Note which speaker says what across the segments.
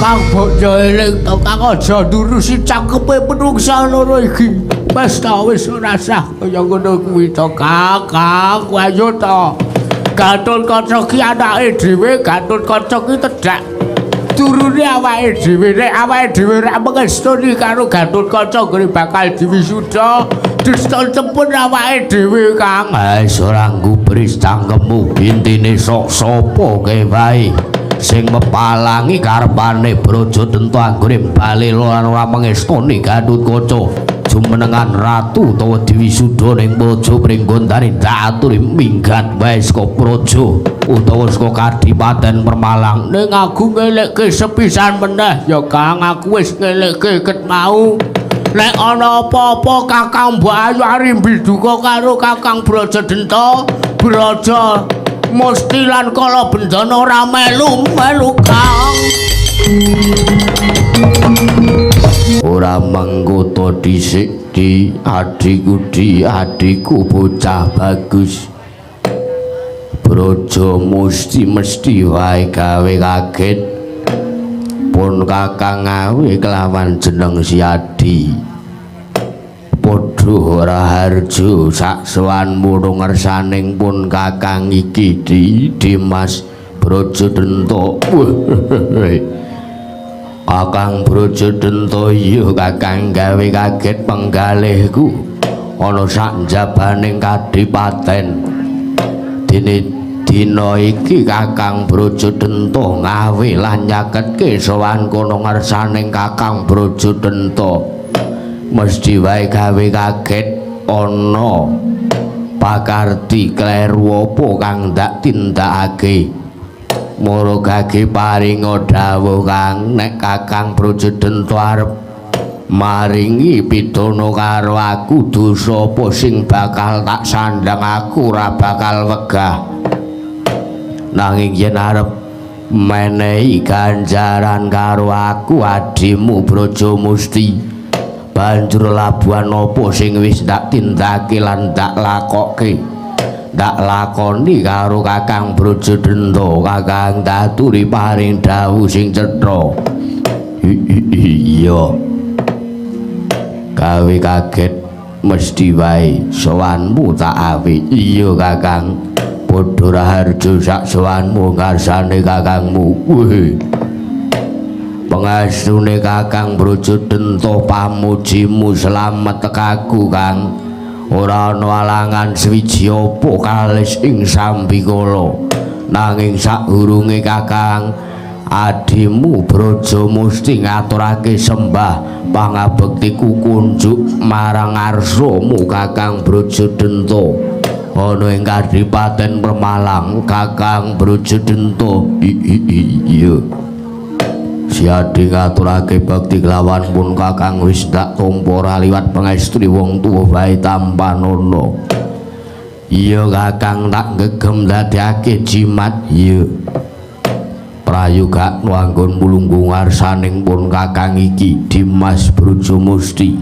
Speaker 1: Kang mbok yo eling to Kang, aja nurusi cangkepe menungsa loro iki. Wis ta wis ora sah kaya ngono kuwi to Kang. Kang ayo to. Gatotkaca ki anake dhewe, Gatotkaca ki tedhak turune awake dhewe. Nek awake dhewe ora mengestoni karo Gatotkaca nggone bakal diwisuda, dusta cepun awake dhewe Kang.
Speaker 2: Wis ora nggubris cangkemmu, intine sok sapa kae wae sing mepalangi karepane Brajadenta anggone bali lan ora mengestoni Gatotkaca jumenengan ratu utawa diwisuda ning Praja Pringgondani ndak aturi minggat wae saka praja utawa saka Kadipaten Permalang.
Speaker 1: Ning aku ngelekke sepisan meneh ya Kang, aku wis ngelekke ket mau. Nek ana apa-apa Kakang mbok ayu arimbi duka karo Kakang Brajadenta, Braja Musti lan Kalabendana ora melu-melu Kang.
Speaker 2: Ora mengkoto dhisik di adhiku, di adhiku bocah bagus. Braja Musti mesti wae gawe kaget. Pun Kakang ngawe kelawan jeneng Siadi. Padha raharjo sak sowanmu ngersaning pun Kakang iki di Dimas Brajadenta. Kakang Brajadenta iya Kakang gawe kaget penggalihku ana sak njabaning kadipaten. Dene dina iki Kakang Brajadenta ngawe lan nyaketke sowan kono ngersaning Kakang Brajadenta. Mesti wae gawe kaget ana pakarti kleru apa kang ndak tindakake. Mara gage paringa dawuh Kang, nek Kakang Brajadenta arep maringi pidana karo aku dosa apa sing bakal tak sandhang aku ora bakal wegah. Nanging yen arep menehi ganjaran karo aku adimu Braja Musti, banjur labuhan apa sing wis ndak tindake lan ndak lakoke, ndak lakoni karo Kakang Brajadenta. Kakang daturi paring dawuh sing cetha. Iya gawe kaget mesti wae sowanmu tak awe. Iya Kakang, padha raharjo sak sowanmu ngarsane Kakangmu. Weh, pengastune Kakang Brajadenta pamujimu slamet tekaku Kang. Ora ana alangan suwiji apa kalis ing sambikala. Nanging sakurunge Kakang, adimu Braja Musti ngaturake sembah pangabektiku kunjuk marang ngarsamu Kakang Brajadenta ana ing Kadipaten Permalang. Kakang Brajadenta iya Siadi ngaturake bekti kelawan pun Kakang wis ndak tampa ora liwat pangestri wong tuwa wae tampanana. Iya Kakang tak gegem dadekake jimat. Iya prayoga anggon mulungguh ngarsaning pun Kakang iki Dimas Braja Musti.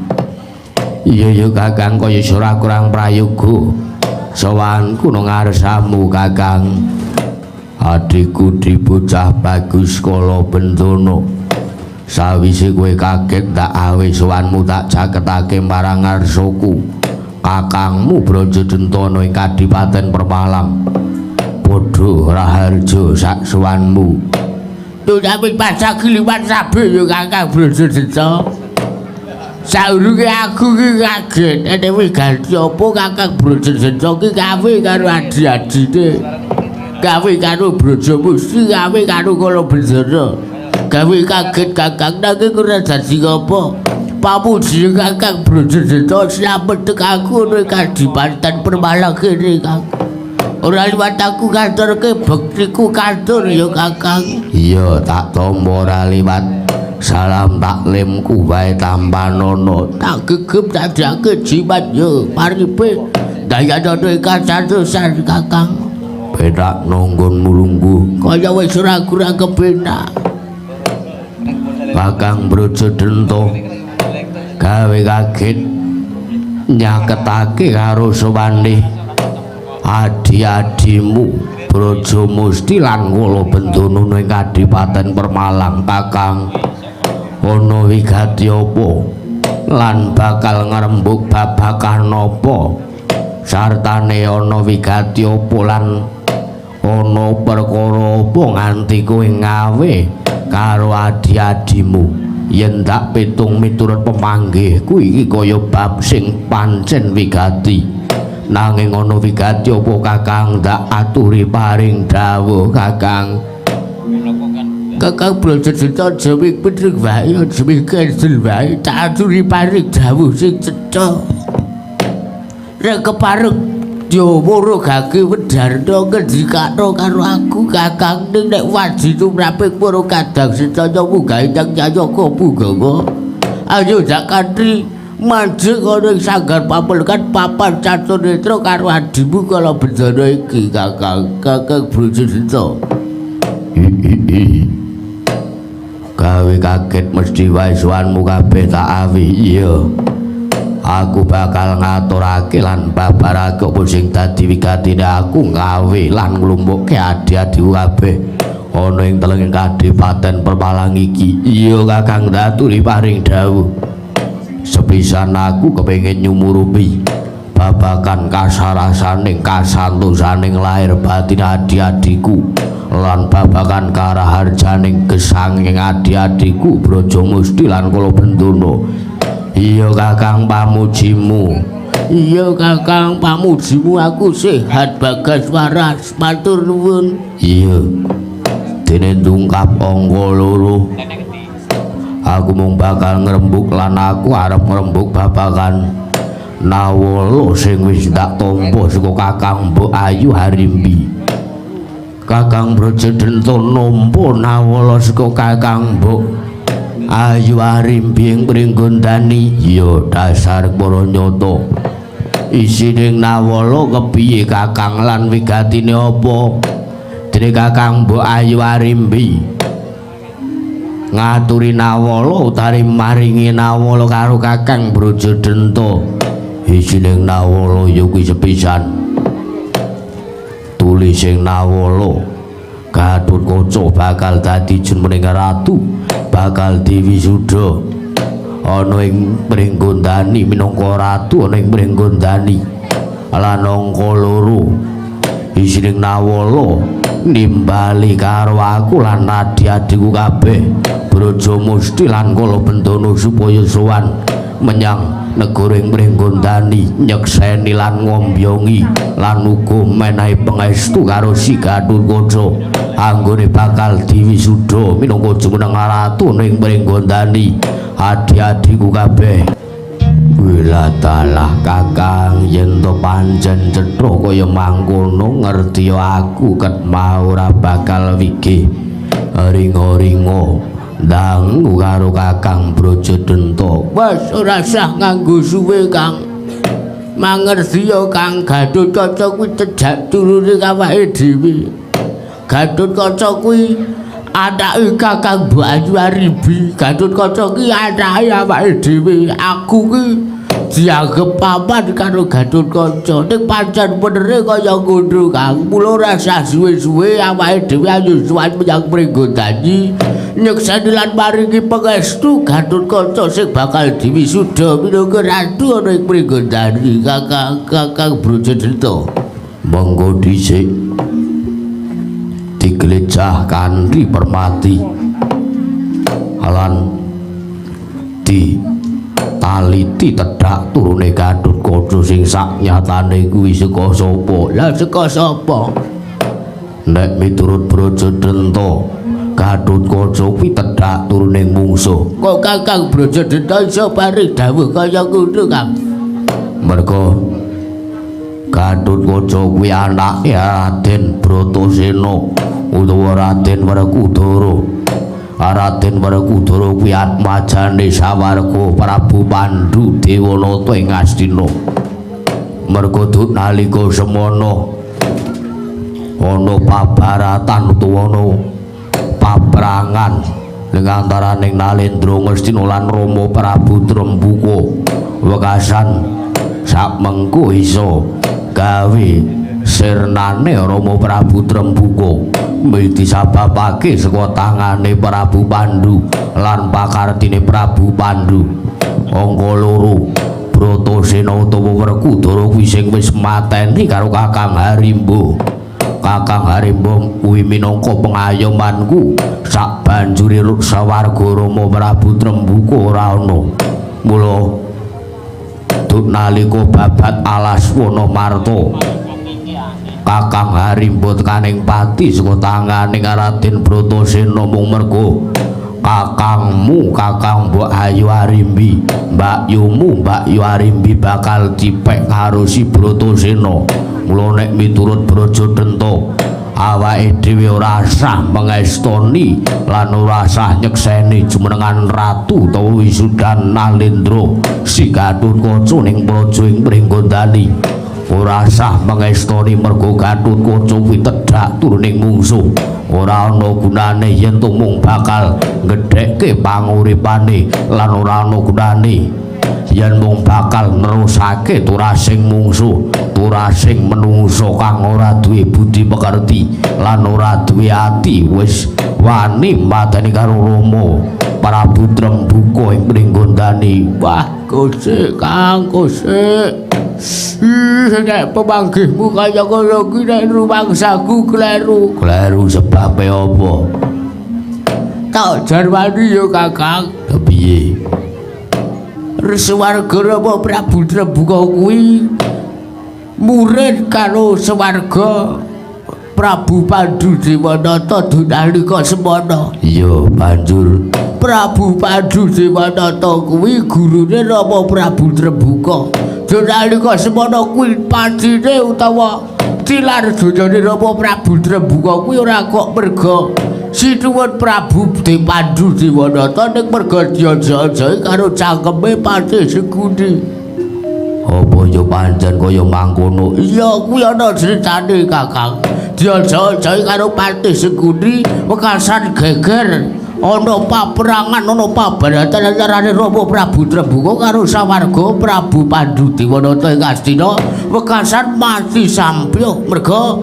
Speaker 2: Iya ya Kakang, kaya ora kurang prayoga sowanku nang ngarsamu Kakang. Adhiku di bocah bagus Kalabendana, sawise kowe kaget tak awe sowanmu tak caketake marang ngarsaku Kakangmu Brajadenta ing Kadipaten Permalang. Padha raharjo sak sowanmu.
Speaker 1: Tutapi pasang liwat sabe ya Kakang Brajadenta. Saurunge aku ki kaget, nek wis ganti apa Kakang Brajadenta ki kawe karo adi-adine. Gawe karo Braja Musti, gawe karo Kalabendana. Gawe kaget Kakang, nanging ora dadi apa. Pamuji Kakang Brajadenta slamet tekaku ning Kadipaten Permalang kene Kang. Ora liwat aku katurke bektiku katur ya Kakang.
Speaker 2: Iya tak tampa ora liwat salam taklimku wae tampanana.
Speaker 1: Tak gegem dadake jimat ya paripe dayana kacantosan Kakang.
Speaker 2: Penak nonggon mulungguh
Speaker 1: kaya wis ora kurang kepenak.
Speaker 2: Kakang Brajadenta gawe kaget nyaketake karo sowane adi-adimu Brajamusti lan Kala Bendana ning Kadipaten Permalang. Kakang, ana wigati apa lan bakal ngrembug babagan apa? Sartane ana wigati apa lan ana perkara apa nganti kowe ngawe karo adi-adimu? Yen tak pitung miturut pemanggihku iki kaya bab sing pancen wigati. Nanging ana wigati apa Kakang tak aturi paring dawuh Kakang?
Speaker 1: Kakang Brajadenta aja mikir wae, aja mikir wae, tak aturi paring dawuh sing cetha. Nek kepareng Jawara gage Wedarna ngendikakno karo aku Kakang, ning nek waji tumraping para kadang sedaya munggah ing Jayaka Punggawa. Ayo dak kanthi manjing ana ing sanggar pamelkan papan catur netra karo adimu Kala Bendana iki Kakang, Kakang Brajadenta.
Speaker 2: Gawe kaget mesti wae sowanmu kabeh tak awi. Iya. Aku bakal ngaturake lan babarake apa sing dadi wigatine aku ngawe lan nglumpukke adi-adiku kabeh ana ing telenging Kadipaten Permalang iki. Iya Kakang, ndaturi paring dawuh. Sepisan aku kepengin nyumurupi babagan kasarasaning kasantosaning lahir batin adi-adiku lan babagan karaharjaning gesanging adi-adiku Brajamusti lan Kala Bendana. Iya Kakang, pamujimu.
Speaker 1: Iya Kakang, pamujimu aku sehat bagas waras, matur nuwun.
Speaker 2: Iya. Dene ndungkap angka loro. Aku mung bakal ngrembug lan aku arep ngrembug babagan Nawala sing wis tak tampa saka Kakang Mbok Ayu Harimbi. Kakang Brajadenta nampa Nawala saka Kakang Mbok Ayu Arimbi ing Pringgondani. Ya dasar para nyata. Isine Nawala kepiye Kakang lan wigatine apa? Dene Kakang Mbok Ayu Arimbi ngaturi Nawala utawi maringi Nawala karo Kakang Brajadenta. Isine Nawala ya kuwi sepisan. Tulising Nawala Gatotkaca bakal dadi jumeneng ratu, bakal diwisuda ana ing Pringgondani minangka ratu ana ing Pringgondani. Lan angka loro isining Nawala nimbali karo aku lan adi-adiku kabeh Brajamusti lan Kala Bendana supaya sowan menyang negara ing Pringgondani nyekseni lan ngombyongi lan uga menehi pangestu karo si Gatotkaca anggone bakal diwisuda minangka jumeneng ratu ning Pringgondani adi-adiku kabeh. Wiladalah Kakang, yen to pancen cetha kaya mangkono ngerti aku ket mau ora bakal wigih ringa-ringa dangu karo Kakang Brajadenta.
Speaker 1: Wes ora usah nganggo suwe Kang. Mangerti ya Kang, Gatotkaca kuwi cejak turune awake dhewe. Gatotkaca kuwi anake Kakang Mbok Ayu Arimbi. Gatotkaca kuwi anake awake dhewe. Aku ki dianggep paman karo Gatotkaca. Ning pancen benere kaya ngono Kang. Mula ora usah suwe-suwe awake dhewe ayo sowan menyang Pringgondani nyekseni lan maringi pangestu Gatotkaca sing bakal diwisuda minangka ratu ana ing Pringgondani. Kakang, Kakang Brajadenta.
Speaker 2: Monggo dhisik diglecah kanthi permati lan di taliti tedhak turune Gatotkaca sing sak nyatane kuwi saka sapa?
Speaker 1: Lah saka sapa?
Speaker 2: Nek miturut Brajadenta, Gatotkaca kuwi tedhak turune mungsuh.
Speaker 1: Kok Kakang Brajadenta iso paring dawuh kaya ngono Kang?
Speaker 2: Merga Gatotkaca kuwi anake Raden Bratasena utawa Raden Werkudara. Raden Werkudara kuwi atmajane sawarga Prabu Pandhu Dewanata ing Astina. Merga nalika semana ana pabaratan utawa ana paprangan ing antaraning Nalendra Ngastina lan Rama Prabu Trembuka, wekasan sak mengko iso gawe Sirnane Rama Prabu Trembuka disababake saka tangane Prabu Pandu lan pakartine Prabu Pandu. Angka loro, Bratasena utawa Werkudara kuwi sing wis mateni karo Kakang Harimba. Kakang Harimba kuwi minangka pengayomanku sabanjure sawarga Rama Prabu Trembuka ora ana. Mula nalika babat alas Wanamarta, Kakang Harimba tekaning pati saka tangane Raden Bratasena mung merga kakangmu Kakang Mbok Ayu Arimbi, mbakyumu Mbakyu Arimbi bakal dipek karo si Bratasena. Mula nek miturut Braja Denta, awake dhewe ora sah mengestoni lan ora sah nyekseni jumenengan ratu utawa wisudan Nalendra si Gatotkaca ning praja ing Pringgondani. Ora sah mengestoni merga Gatotkaca kuwi tedhak turuning mungsuh. Ora ana gunane yen tumung bakal ngedhekke panguripane lan ora ana gunane yen mung bakal nerusake turasing mungsuh, turasing menungso kang ora duwe budi pekerti lan ora duwe ati wis wani mateni karo Rama Prabu Trembuka ing Pringgondani.
Speaker 1: Wah, kosek Kang, kosek. Ih, nek pemanggihmu kaya ngono kuwi nek rumangsaku kleru.
Speaker 2: Kleru sebabe apa?
Speaker 1: Tak jarwani ya Kakang.
Speaker 2: Kepiye?
Speaker 1: Swarga Rama Prabu Trembuka kuwi murid karo swarga Prabu Pandu Dewanata nalika semana.
Speaker 2: Iya, banjur
Speaker 1: Prabu Pandu Dewanata kuwi gurune Rama Prabu Trembuka. Nalika semana kuwi patine utawa tilar donyane Rama Prabu Trembuka kuwi ora kok merga sinuwun Prabu Pandu Dewanata ning merga diaja-ajahi karo cangkeme Patih Seguni.
Speaker 2: Apa ya pancen kaya mangkono?
Speaker 1: Iya, kuwi ana critane Kakang. Diaja-ajahi karo Patih Seguni wekasan geger ana paperangan ana pabaratan antarane Rama Prabu Trembuka karo sawarga Prabu Pandu Dewanata ing Astina wekasan mati sampyuh merga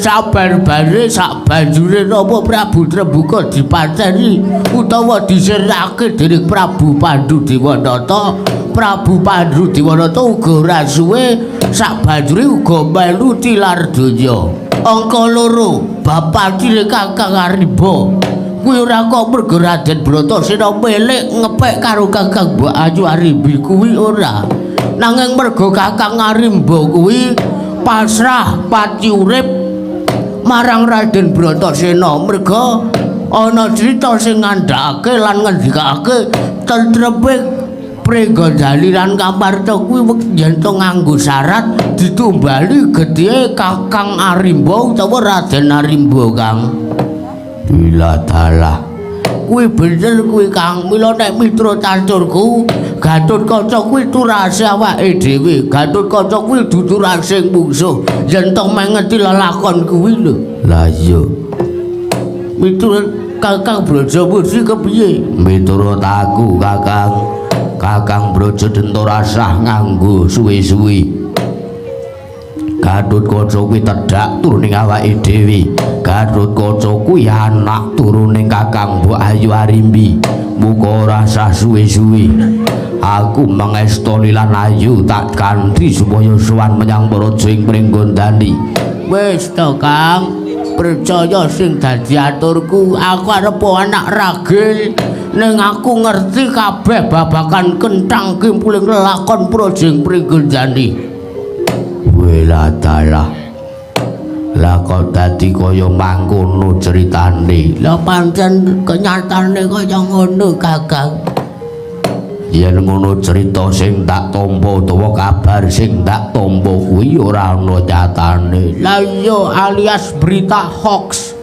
Speaker 1: sabar-bare sabanjure Rama Prabu Trembuka dipateni utawa disirake dening Prabu Pandu Dewanata. Prabu Pandu Dewanata uga ora suwe sabanjure uga melu tilar donya. Angka loro, bapatine Kakang Harimba kuwi ora kok merga Raden Bratasena milik ngepek karo Kakang Mbok Ayu Arimbi kuwi ora. Nanging merga Kakang Harimba kuwi pasrah pati urip marang Raden Bratasena merga ana crita sing ngandhakake lan ngendikake tentrepe Pringgondani lan Kamarta kuwi yen to nganggo syarat ditumbali gethihe Kakang Harimba utawa Raden Harimba Kang.
Speaker 2: Biladalah
Speaker 1: kuwi bener kuwi Kang. Mila nek mitra caturku Gatotkaca kuwi turase awake dhewe. Gatotkaca kuwi dudu rasing mungsuh yen to mengeti lelakon kuwi lho.
Speaker 2: Lah iya,
Speaker 1: miturut Kakang Brajamusti kepiye?
Speaker 2: Miturut aku Kakang, Kakang Braja Denta rasah nganggo suwi-suwi. Gatotkaca kuwi tedhak turuning awake dhewe. Gatotkaca kuwi anak turuning Kakang Mbok Ayu Arimbi. Muga ora sah suwi-suwi. Aku mengestoni lan ayu tak kanthi supaya sowan menyang praja ing Pringgondani.
Speaker 1: Wis to Kang, percaya sing dadi aturku. Aku arep anak ragil ning aku ngerti kabeh babagan kenthang kimpuling lelakon praja ing Pringgondani.
Speaker 2: Weladalah. Lah kok dadi kaya mangkono critane?
Speaker 1: Lah pancen kenyatane kaya ngono Kakang.
Speaker 2: Yen ngono cerita sing tak tampa utawa kabar sing tak tampa kuwi ora ana nyatane.
Speaker 1: Lah iya, alias berita hoax.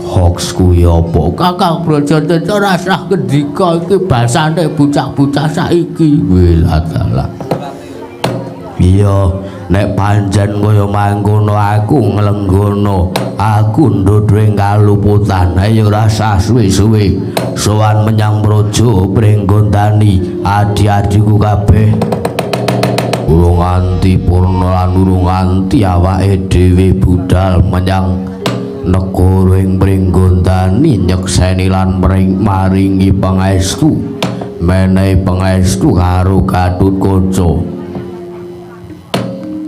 Speaker 2: Hoax kuwi apa?
Speaker 1: Kakang Brajamusti rasah ngendika iki basane bocah-bocah saiki.
Speaker 2: Weladalah. Iya, nek pancen kaya mangkono aku nglenggono, aku ndodhe kaluputan. Ayo rasah suwe-suwe sowan menyang praja Pringgondani adi-adiku kabeh. Urung nganti purna lan urung nganti awake dhewe budal menyang negara ing Pringgondani nyekseni lan maringi pangestu, menehi pangestu karo Gatotkaca.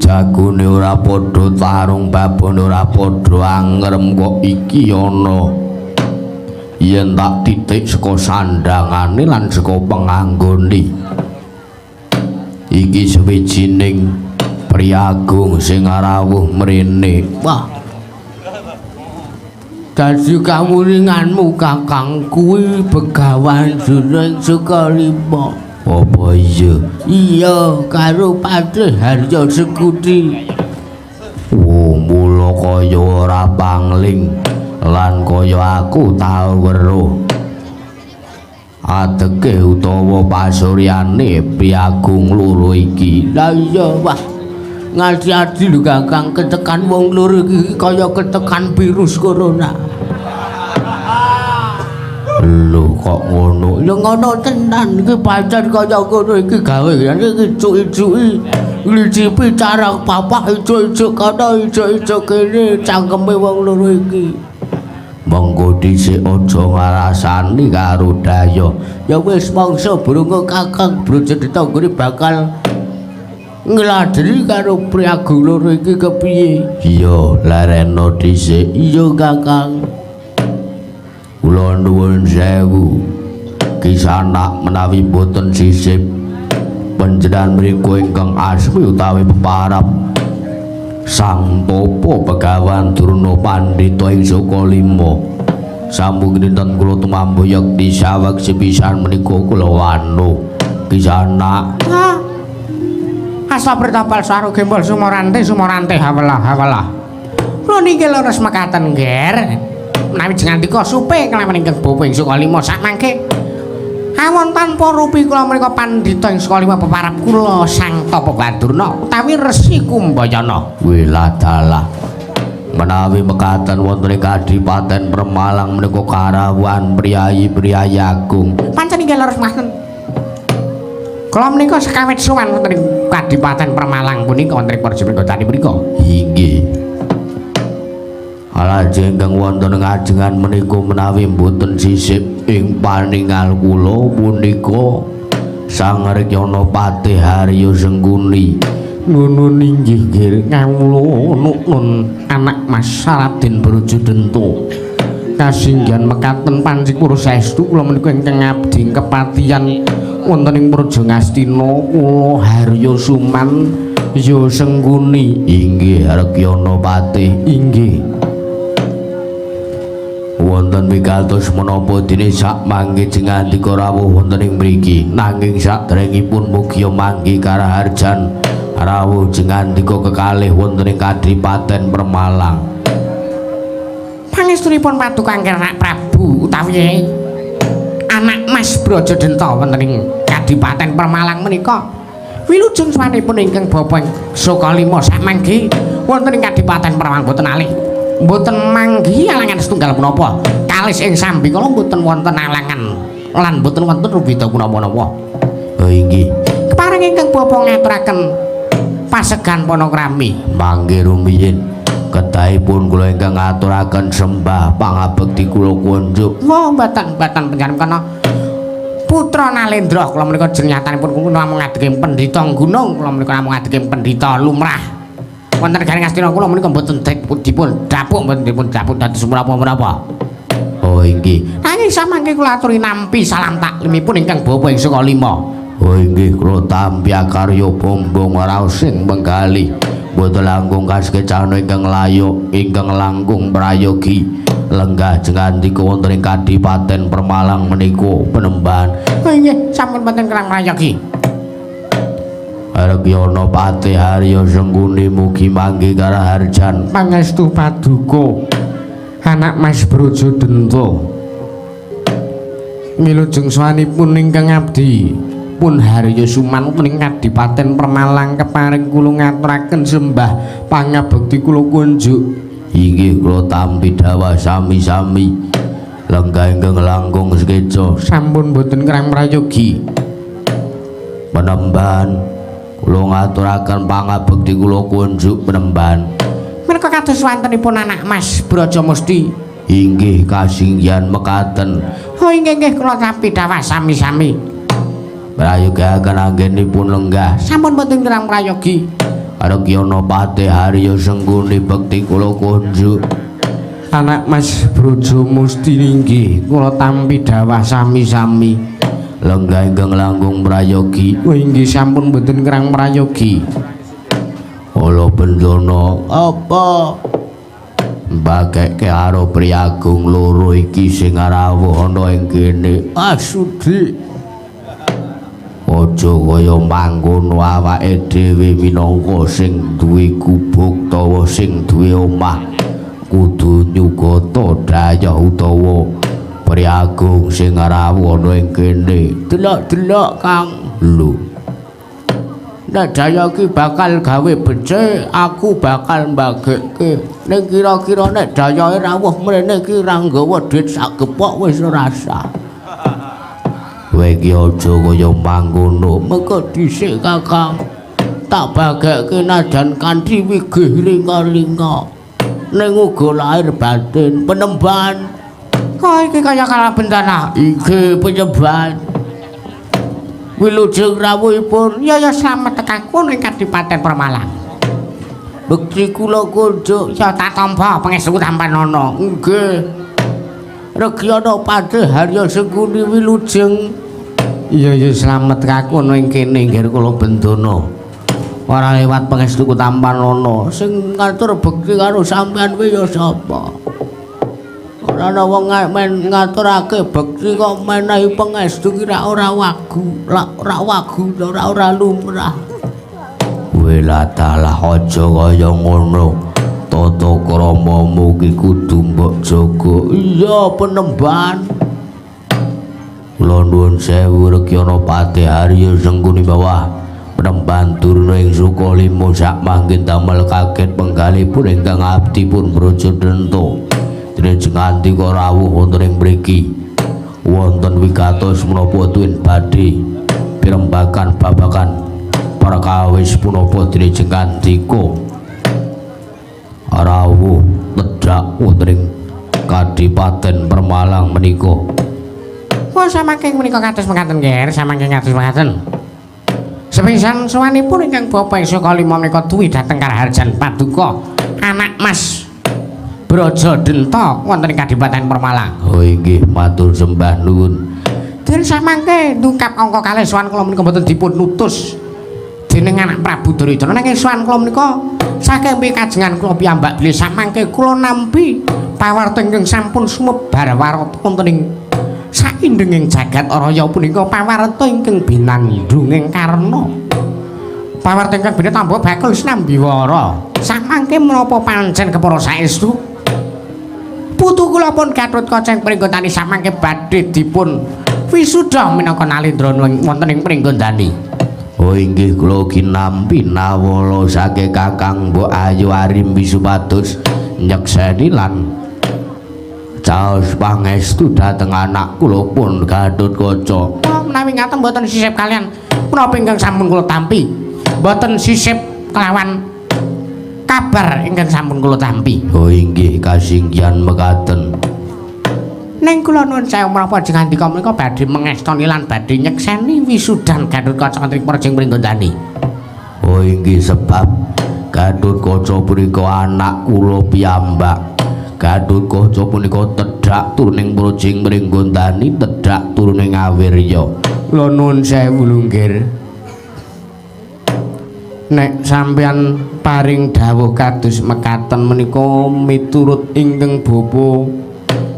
Speaker 2: Jagone ora padha tarung, babone ora padha angrem kok iki ana yen tak titik saka sandhangane lan saka penganggone. Iki sewijining priyagung sing rawuh mrene.
Speaker 1: Wah. Dadi kawuninganmu Kakang kuwi Begawan Durna ing Sukalima.
Speaker 2: Apa iya?
Speaker 1: Iya, karo Patih Harya Sekuti.
Speaker 2: Oh, mula kaya ora pangling lan kaya aku tau weruh adeke utawa pasuryane priyagung loro iki.
Speaker 1: Lah iya, wah. Ngati-ati lho Kakang, ketekan wong loro iki kaya ketekan virus corona.
Speaker 2: Lho kok ngono?
Speaker 1: Lho ngono tenan iki pancen kaya ngono iki gaweane iki cuki-cuki nglicipi cara papah ijo-ijo kono ijo-ijo kene cangkeme wong loro iki.
Speaker 2: Monggo dhisik aja ngrasani karo daya.
Speaker 1: Ya wis mangsa brungo Kakang Brojodenta nggone bakal ngladeni karo priyagung loro iki kepiye?
Speaker 2: Iya, lereno dhisik.
Speaker 1: Iya Kakang.
Speaker 2: Kula nuwun sewu. Kisanak menawi boten sisip panjenengan mriku ingkang asmi utawi peparap Sang Tapa Begawan Durna Pandhita ing Sukalima. Sampun kinten kula tumambu yekti saweg sepisan menika kula wanu. Kisanak.
Speaker 1: Asa pertapal saru gembol sumorante sumorante hawelah hawelah. Kula niki leres mekaten nger. Menawi jengandika supe kelawan ingkang bapa ing Sukalima sakmangke. Awon tanpa rupi kula menika pandhita ing Sukalima peparap kula Sang Tapa Badurna utawi Resi Kumbayana.
Speaker 2: Wiladalah. Menawi mekaten wonten ing Kadipaten Permalang menika karawuhan priyayi-priyayi agung.
Speaker 1: Pancen inggih leres mekaten. Kula menika sekawit sowan wonten ing Kadipaten Permalang punika wonten ing Praja Pringgondani punika.
Speaker 2: Inggih. Lajeng ingkang wonten ngajengan menika menawi mboten sisip ing paningal kula punika Sang Rekyana Patih Harya Sengkuni.
Speaker 1: Ngono inggih nggih kawula nunun anak Mas Raden Brojodenta. Kasinggihan mekaten pancipura saestu kula menika ingkang ngabdi kepatihan wonten ing Praja Ngastina kula Harya Suman ya Sengkuni.
Speaker 2: Inggih Rekyana Patih.
Speaker 1: Inggih.
Speaker 2: Wonten wigatos menapa dene sak mangke jengandika rawuh wonten ing mriki, nanging saderengipun mugi manggi karaharjan rawuh jengandika kekalih wonten ing Kadipaten Permalang.
Speaker 1: Pangestunipun paduka Anak Prabu utawi anak Mas Brojodenta wonten ing Kadipaten Permalang menika wilujeng sowanipun ingkang bapa ing Sukalima sakmangke wonten ing Kadipaten Permalang boten alih. Mboten manggihi alangan setunggal punapa. Kalis ing sambikala mboten wonten alangan lan mboten wonten rubeda punapa-napa.
Speaker 2: Oh inggih.
Speaker 1: Kepareng ingkang bapa ngaturaken pasegan panakrami.
Speaker 2: Mangke rumiyin kedahipun kula ingkang ngaturaken sembah pangabekti kula kunjuk.
Speaker 1: Wah, mboten-mboten panjenengan kana Putra Nalendra kula menika jenenganipun kula namung ngadeg pendhita gunung, kula menika namung ngadeg pendhita lumrah. Wonten garing Ngastina kula menika mboten dipun dapuk, mboten dipun dapuk dados menapa-menapa.
Speaker 2: Oh inggih.
Speaker 1: Nanging samangke kula aturi nampi salam taklimipun ingkang bapa ing Sukalima.
Speaker 2: Oh inggih kula tampi akarya bombong raosing menggalih. Mboten langkung kasekecana ingkang layuk ingkang langkung prayogi. Lenggah jengandika wonten ing Kadipaten Permalang menika penemban.
Speaker 1: Oh inggih sampun wonten kerang prayogi.
Speaker 2: Rekyana Patih Harya Sengkuni mugi manggi karaharjan.
Speaker 1: Pangestu paduka anak Mas Brojodenta. Wilujeng sowanipun ingkang abdi pun Harya Suman ing Kadipaten Permalang keparing kula ngaturaken sembah pangabekti kula kunjuk.
Speaker 2: Inggih kula tampi dawah sami-sami. Lenggah ingkang langkung sekeca
Speaker 1: sampun boten kerang prayogi.
Speaker 2: Penemban Kula ngaturaken pangabekti kula kunjuk penemban.
Speaker 1: Menika kados wantenipun anak Mas Brajamusti.
Speaker 2: Inggih kasinggihan mekaten.
Speaker 1: Oh inggih nggih kula tampi dawah sami-sami.
Speaker 2: Prayoga anggenipun lenggah.
Speaker 1: Sampun boten kirang prayogi.
Speaker 2: Rekyana Patih Harya Sengkuni bekti kula kunjuk.
Speaker 1: Anak Mas Brajamusti inggih kula tampi dawah sami-sami.
Speaker 2: Lenggah ingkang langkung prayogi.
Speaker 1: Oh inggih sampun boten kirang prayogi.
Speaker 2: Ala bendana apa? Mbageke karo priyagung loro iki sing rawuh ana ing kene. Asudi. Aja kaya mangkono, awake dhewe minangka sing duwe gubuk utawa sing duwe omah kudu nyugata dayah utawa priyagung sing rawuh ana ing kene.
Speaker 1: Delok-delok Kang.
Speaker 2: Lho.
Speaker 1: Nek daya iki bakal gawe becik, aku bakal mbagekke. Ning kira-kira nek dayahe rawuh mrene iki ra nggawa dhuwit sak gepok wis ora sah.
Speaker 2: Kowe iki aja kaya mangkono.
Speaker 1: Mengko dhisik Kakang. Tak bagekke najan kanthi wigih ringa-ringa. Ning uga lahir batin penemban. Kok iki kaya kalah bendana?
Speaker 2: Iki penyembahan.
Speaker 1: Wilujeng rawuhipun. Ya ya slamet tekaku ing Kadipaten Permalang.
Speaker 2: Bekti kula kunjuk.
Speaker 1: Ya tak tampa pangestu tampanana.
Speaker 2: Nggih. Rekyana Patih Harya Sengkuni wilujeng.
Speaker 1: Iya ya slamet kaku ing kene
Speaker 2: nggih kula bendana. Ora lewat pangestu tampanana.
Speaker 1: Sing ngatur bekti karo sampean kuwi ya sapa? Ora ana wong men ngaturake bekti kok menehi pangestu ki ra ora wagu, ora wagu, ora ora lumrah.
Speaker 2: Kowe latalah aja kaya ngono. Tata kramamu ki kudu mbok jaga.
Speaker 1: Iya penemban.
Speaker 2: Kula nuwun sewu Rekyana Patih Harya Sengkuni bawah penemban Durna ing Sukalima sak mangkin damel kaget penggalipun ingkang abdi pun Braja Denta. Dene ngandika rawuh wonten ing mriki. Wonten wigatos menapa tuwin badhe pirembakan babagan perkawis punapa dene ngandika rawuh tedhak wonten ing Kadipaten Permalang menika.
Speaker 1: Wah samangke menika kados mekaten nggih, samangke kados mekaten. Sepisan sowanipun ingkang bapa ing Sukalima menika duwi dhateng Karaharjan Paduka anak Mas Braja Denta wonten ing Kadipaten Permalang.
Speaker 2: Oh inggih matur sembah nuwun.
Speaker 1: Den samangke ndungkap angka kalih sowan kula menika mboten dipun utus dening anak Prabu Duryudana, nanging sowan kula menika saking pikajengan kula piyambak bilih samangke kula nampi pawarta ingkang sampun sumebar warata wonten ing saindenging jagat raya punika pawarta ingkang binandhunging karna. Pawarta ingkang bene tamba bakul sinambiwara. Samangke menapa pancen kepara saestu putu kula pun Gatotkaca ing Pringgondani samangke badhe dipun wisuda minangka nalendra wonten ing Pringgondani.
Speaker 2: Oh inggih kula kinampi nawala saking Kakang Mbok Ayu Arimbi supados nyekseni lan caos pangestu dhateng anak kula pun Gatotkaca.
Speaker 1: Oh, menawi ngaten mboten sisip kalian menapa ingkang sampun kula tampi, mboten sisip kelawan kabar ingkang sampun kula tampi.
Speaker 2: Oh inggih kasinggihan mekaten.
Speaker 1: Ning kula nuwun sewu menapa jengandika menika badhe mengestoni lan badhe nyekseni wisudan Gatotkaca wonten ing Prajing Pringgondani.
Speaker 2: Oh inggih sebab Gatotkaca punika anak kula piyambak. Gatotkaca punika tedhak turuning Prajing Pringgondani, tedhak turuning Awirya.
Speaker 1: Kula nuwun sewu nggih. Nek sampeyan paring dawuh kados mekaten menika miturut ingkang bapa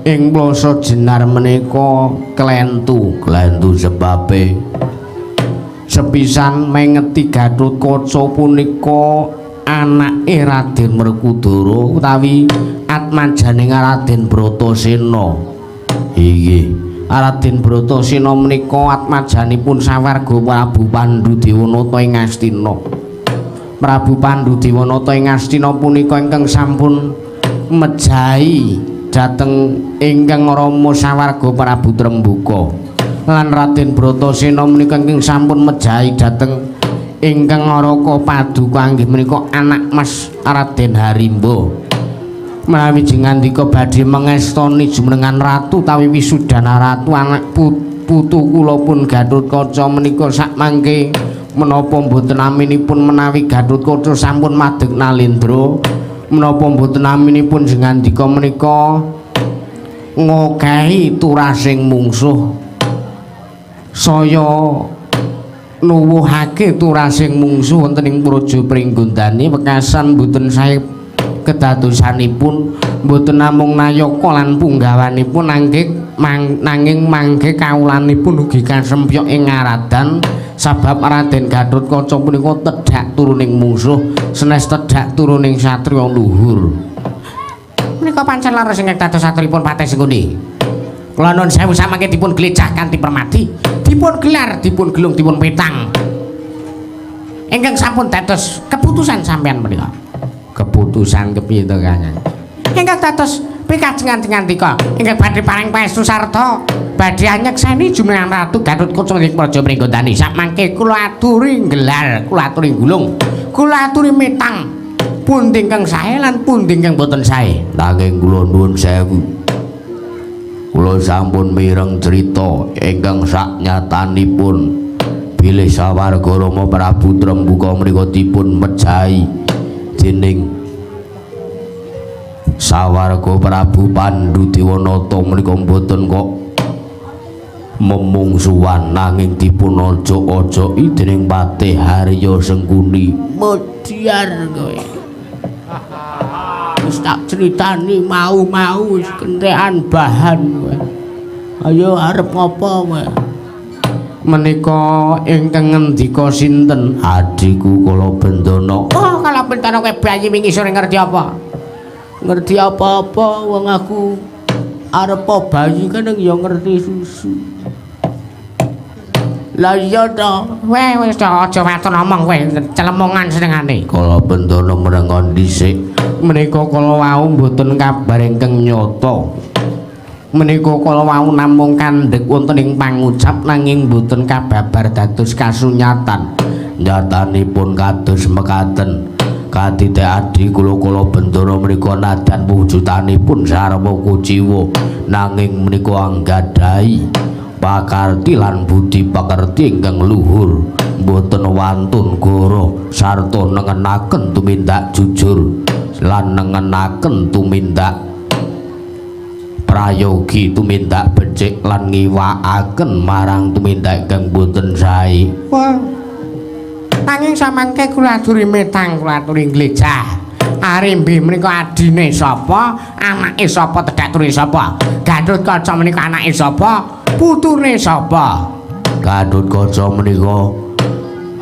Speaker 1: ing Plasa Jenar menika klentu.
Speaker 2: Klentu sebabe
Speaker 1: sepisan mengeti Gatotkaca punika anake Raden Werkudara utawi atmajaning Raden Bratasena.
Speaker 2: Inggih.
Speaker 1: Raden Bratasena menika atmajanipun sawarga Prabu Pandhu Dewanata ing Astina. Prabu Pandhu Dewanata ing Astina punika ingkang sampun mejahi dhateng ingkang rama sawarga Prabu Trembuka. Lan Raden Bratasena menika ingkang sampun mejahi dhateng
Speaker 2: Ingkang ngaraka paduka inggih menika anak Mas Raden Harimba. Menawi jengandika badhe mengestoni jumenengan ratu tawi wisudana ratu anak putu kula pun Gatotkaca menika sakmangke menapa mboten aminipun menawi Gatotkaca sampun madeg nalendra, menapa mboten aminipun jengandika menika ngokehi turasing mungsuh, saya nuwuhake turasing mungsuh wonten ing Praja Pringgondani. Wekasan mboten sae kedadosanipun mboten namung nayaka lan punggawanipun nanging mangke kawulanipun ugi kasempyok ing ngaradan sabab Raden Gatotkaca punika tedhak turuning mungsuh senes tedhak turuning satriya luhur. Menika pancen leres ingkang dados satripun Patih Sengkuni. Kula nuwun sewu samangke dipun glecah kanthi permadi, dipun gelar, dipun gelung, dipun petang. Ingkang sampun dados keputusan sampean menika. Keputusan kepiye to, Kang? Ingkang dados pikajengan ngandika ingkang badhe paring paestu sarta badhe anyekseni jumenengan Ratu Gatotkaca ing Praja Pringgondani. Samangke kula aturi gelar, kula aturi gulung, kula aturi metang pundi ingkang sae lan pundi ingkang boten sae.
Speaker 1: Nanging kula nuwun sewu, kula sampun mireng crita ingkang saknyatanipun bilih sawarga Rama Prabu Trembuka menika dipun mejahi dening sawarga Prabu Pandu Dewanata menika mboten kok memungsuhan nanging dipun ojok-ojoki dening Patih Harya Sengkuni.
Speaker 2: Modiar kowe. Wis tak critani mau-mau wis kentekan bahan kowe. Ayo arep ngopo kowe?
Speaker 1: Menika ingkang ngendika sinten? Adhiku Kala Bendana.
Speaker 2: Oh, Kala Bendana kowe bayi wingi sore ngerti apa? Ngerti apa-apa wong aku arep bayi kan ya ngerti susu. Lah iya to, kowe wis aja waton omong kowe celemongan senengane.
Speaker 1: Kala Bendana merengon dhisik.
Speaker 2: Menika kala wau mboten kabar ingkang nyata. Menika kala wau namung kandhek wonten ing pangucap nanging mboten kababar dados kasunyatan.
Speaker 1: Nyatanipun kados mekaten. Kadite adhi kula Kala Bendana menika nadan wujudanipun sarwa kuciwa nanging menika anggadhahi pakarti lan budi pekerti ingkang luhur, mboten wantun goro sarta nengenaken tumindak jujur lan nengenaken tumindak prayogi tumindak becik lan ngiwakaken marang tumindak ingkang boten sae.
Speaker 2: Wah. Nanging samangke kula aturi metang, kula aturi nglejah. Arimbi menika adine sapa, anake sapa, tedhak turune sapa? Gatotkaca menika anake sapa, putune sapa?
Speaker 1: Gatotkaca menika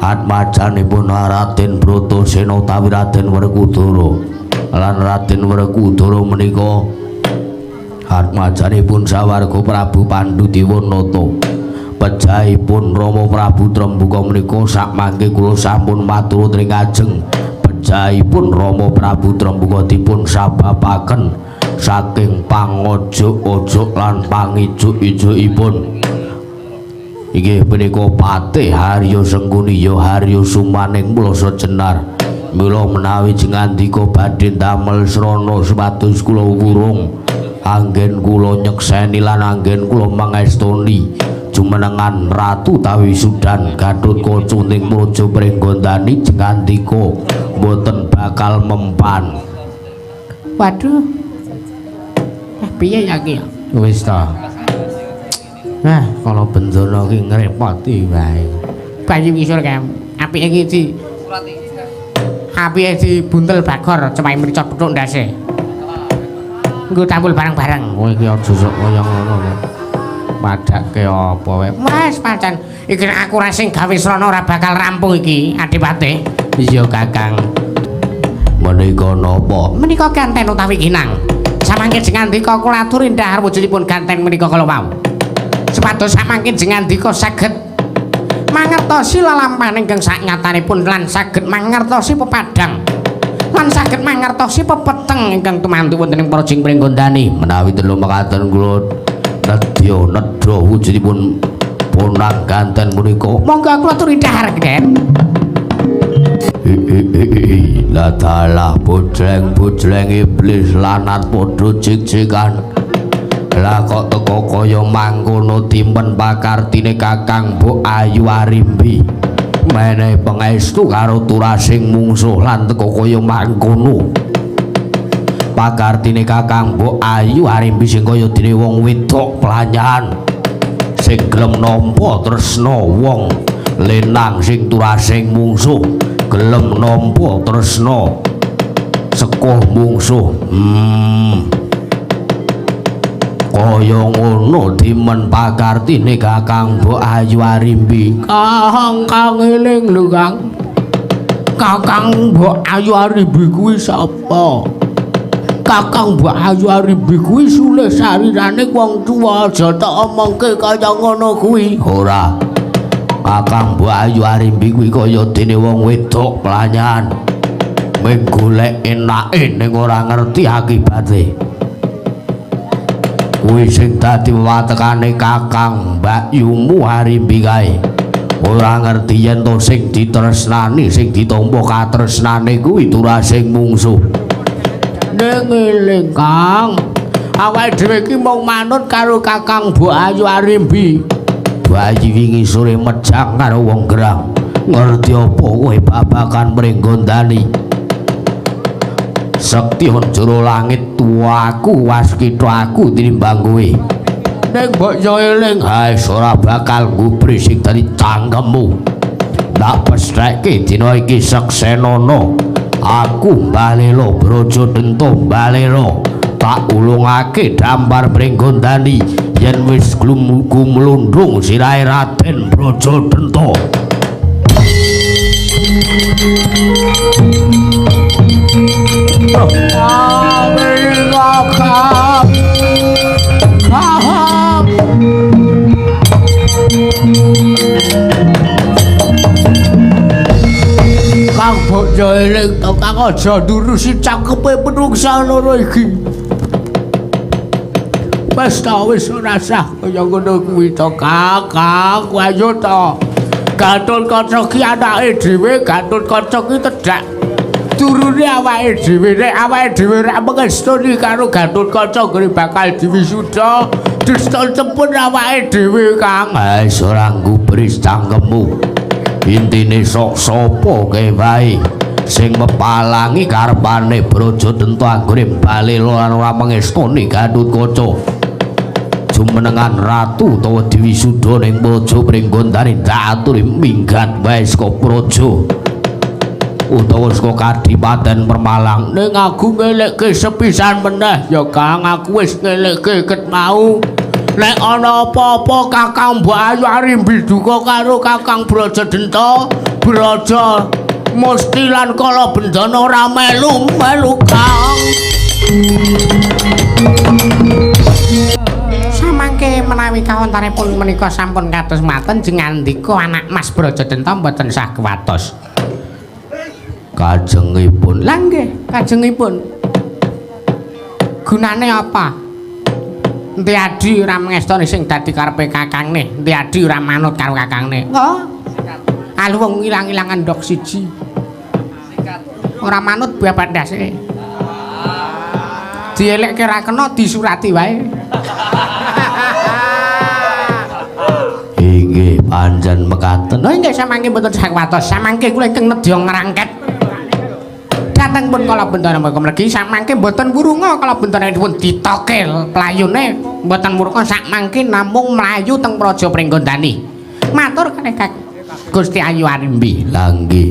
Speaker 1: atmajanipun Raden Bratasena utawi Raden Werkudara. Lan Raden Werkudara menika atmajanipun sawarga Prabu Pandu Dewanata. Pejahipun Rama Prabu Trembuka menika sakmangke kula sampun matur ring ajeng. Pejahipun Rama Prabu Trembuka dipun sababaken saking pangojok-ojok lan pangijuk-ijukipun. Inggih punika Patih Harya Sengkuni ya Harya Sumaning Plasa Jenar. Mila menawi jengandika badhe ndamel srana supados kula wurung anggen kula nyekseni lan anggen kula mangestoni jumenengan Ratu Tawi Sudan Gatotkaca ing Praja Pringgondani jengandika mboten bakal mempan.
Speaker 2: Waduh. Piye ya iki?
Speaker 1: Wis ta. Nah, Kala Bendana iki ngrepoti wae.
Speaker 2: Bayi ngisor kae. Apike iki di apike dibuntel bagor cepai mricot pethuk ndase. Nggo tampil bareng-bareng.
Speaker 1: Kowe iki aja sok kaya ngono lho. Padake apa wae.
Speaker 2: Wes pancen iki aku ra sing gawe srana ora bakal rampung iki, Adipati.
Speaker 1: Iya, Kakang. Menika napa?
Speaker 2: Menika ganten utawi kinang. Samangke jengandika kula aturi ndhahar wujudipun ganten menika kala wau. Supados samangke jengandika saged mangertosi lelampahan ingkang saknyatanipun lan saged mangertosi pepadhang lan saged mangertosi pepeteng ingkang tumantu wonten ing Praja Pringgondani.
Speaker 1: Menawi telu mekaten kula nedya nedha wujudipun ponang ganten punika.
Speaker 2: Monggo kula aturi dhahar, Den. Lah dalah bojleng-bojleng iblis lanat padha jig-jigan. Lah kok teko kaya mangkono timpen pakartine Kakang Mbok Ayu Arimbi. Menehi pangestu karo turasing mungsuh lan teko kaya mangkono. Pakartine Kakang Mbok Ayu Arimbi sing kaya dene wong wedok pelanyan sing gelem nampa tresna wong lenang sing turasing mungsuh, gelem nampa tresna sekuh mungsuh. Kaya ngono dimen pakartine Kakang Mbok Ayu Arimbi.
Speaker 1: Kang, Kang eling lho Kang. Kakang Mbok Ayu Arimbi kuwi sapa? Kakang Mbok Ayu Arimbi kuwi sulih sarirane wong tuwa, aja tok omongke kaya ngono kuwi.
Speaker 2: Ora. Kakang Mbok Ayu Arimbi kuwi kaya dene wong wedok pelanyan. Mung golek enake ning ora ngerti akibate. Kuwi sing dadi watekane Kakang Mbakyumu Arimbi kae. Ora ngerti yen to sing ditresnani, sing ditampa katresnane kuwi turasing mungsuh.
Speaker 1: Ning eling Kang, awake dhewe iki mung manut karo Kakang Mbok Ayu Arimbi.
Speaker 2: Bayi wingi sore mejang karo wong gerang. Ngerti apa kowe babagan Pringgondani? Sekti jero langit tuaku waskita aku tinimbang kowe.
Speaker 1: Ning mbok yo eling,
Speaker 2: hae ora bakal ngubri sing dadi cangkemmu. Tak pestheke dina iki seksenana. Aku Balela Brajadenta Balela tak ulungake dampar Pringgondani yen wis gumlundung sirahe Raden Brajadenta.
Speaker 1: Kang mbok yo eling to Kang, aja nurusi cangkepe menungsa loro iki. Wis ta wis ora sah kaya ngono kuwi to Kang. Kang ayo to. Gatotkaca ki anake dhewe, Gatotkaca ki tedhak turune awake dhewe. Nek awake dhewe ora mengestoni karo Gatotkaca gere bakal diwisuda. Dusta cepun awake dhewe Kang.
Speaker 2: Wis ora ngubris cangkemmu. Intine sok sapa kae wae sing mepalangi karepane Brajadenta anggone Balela lan ora mengestoni Gatotkaca. Jumenengan ratu utawa diwisuda ning Praja Pringgondani ndak aturi minggat wae saka praja utawa saka Kadipaten Permalang.
Speaker 1: Ning aku ngelekke sepisan meneh ya Kang, aku wis ngelekke ket mau. Nek ana apa-apa Kakang Mbok Ayu Arimbi duka karo Kakang Brajadenta, Braja Musti lan Kalabendana ora melu-melu Kang. Samangke menawi kawontenipun menika sampun kados maten jengandika anak Mas Brajadenta mboten sah kuwatos.
Speaker 2: Kajengipun.
Speaker 1: Lah nggih, kajengipun. Gunane apa? Enti Adi ora mengestoni sing dadi karepe kakangne, Enti Adi ora manut karo kakangne. Oh. Alu wong ilang-ilangan ndok siji. Ora manut babat ndase. Dielekke ora kena disurati wae.
Speaker 2: Inggih pancen mekaten.
Speaker 1: Oh inggih samangke mboten sawatos. Samangke kula ingkang nedya ngrangket. Dhateng pun Kalabendana mriki samangke mboten wurunga Kalabendana dipun ditokel playune mboten wurunga sakmangke namung mlayu teng Praja Pringgondani. Matur kalih Gusti Ayu Arimbi.
Speaker 2: Lah nggih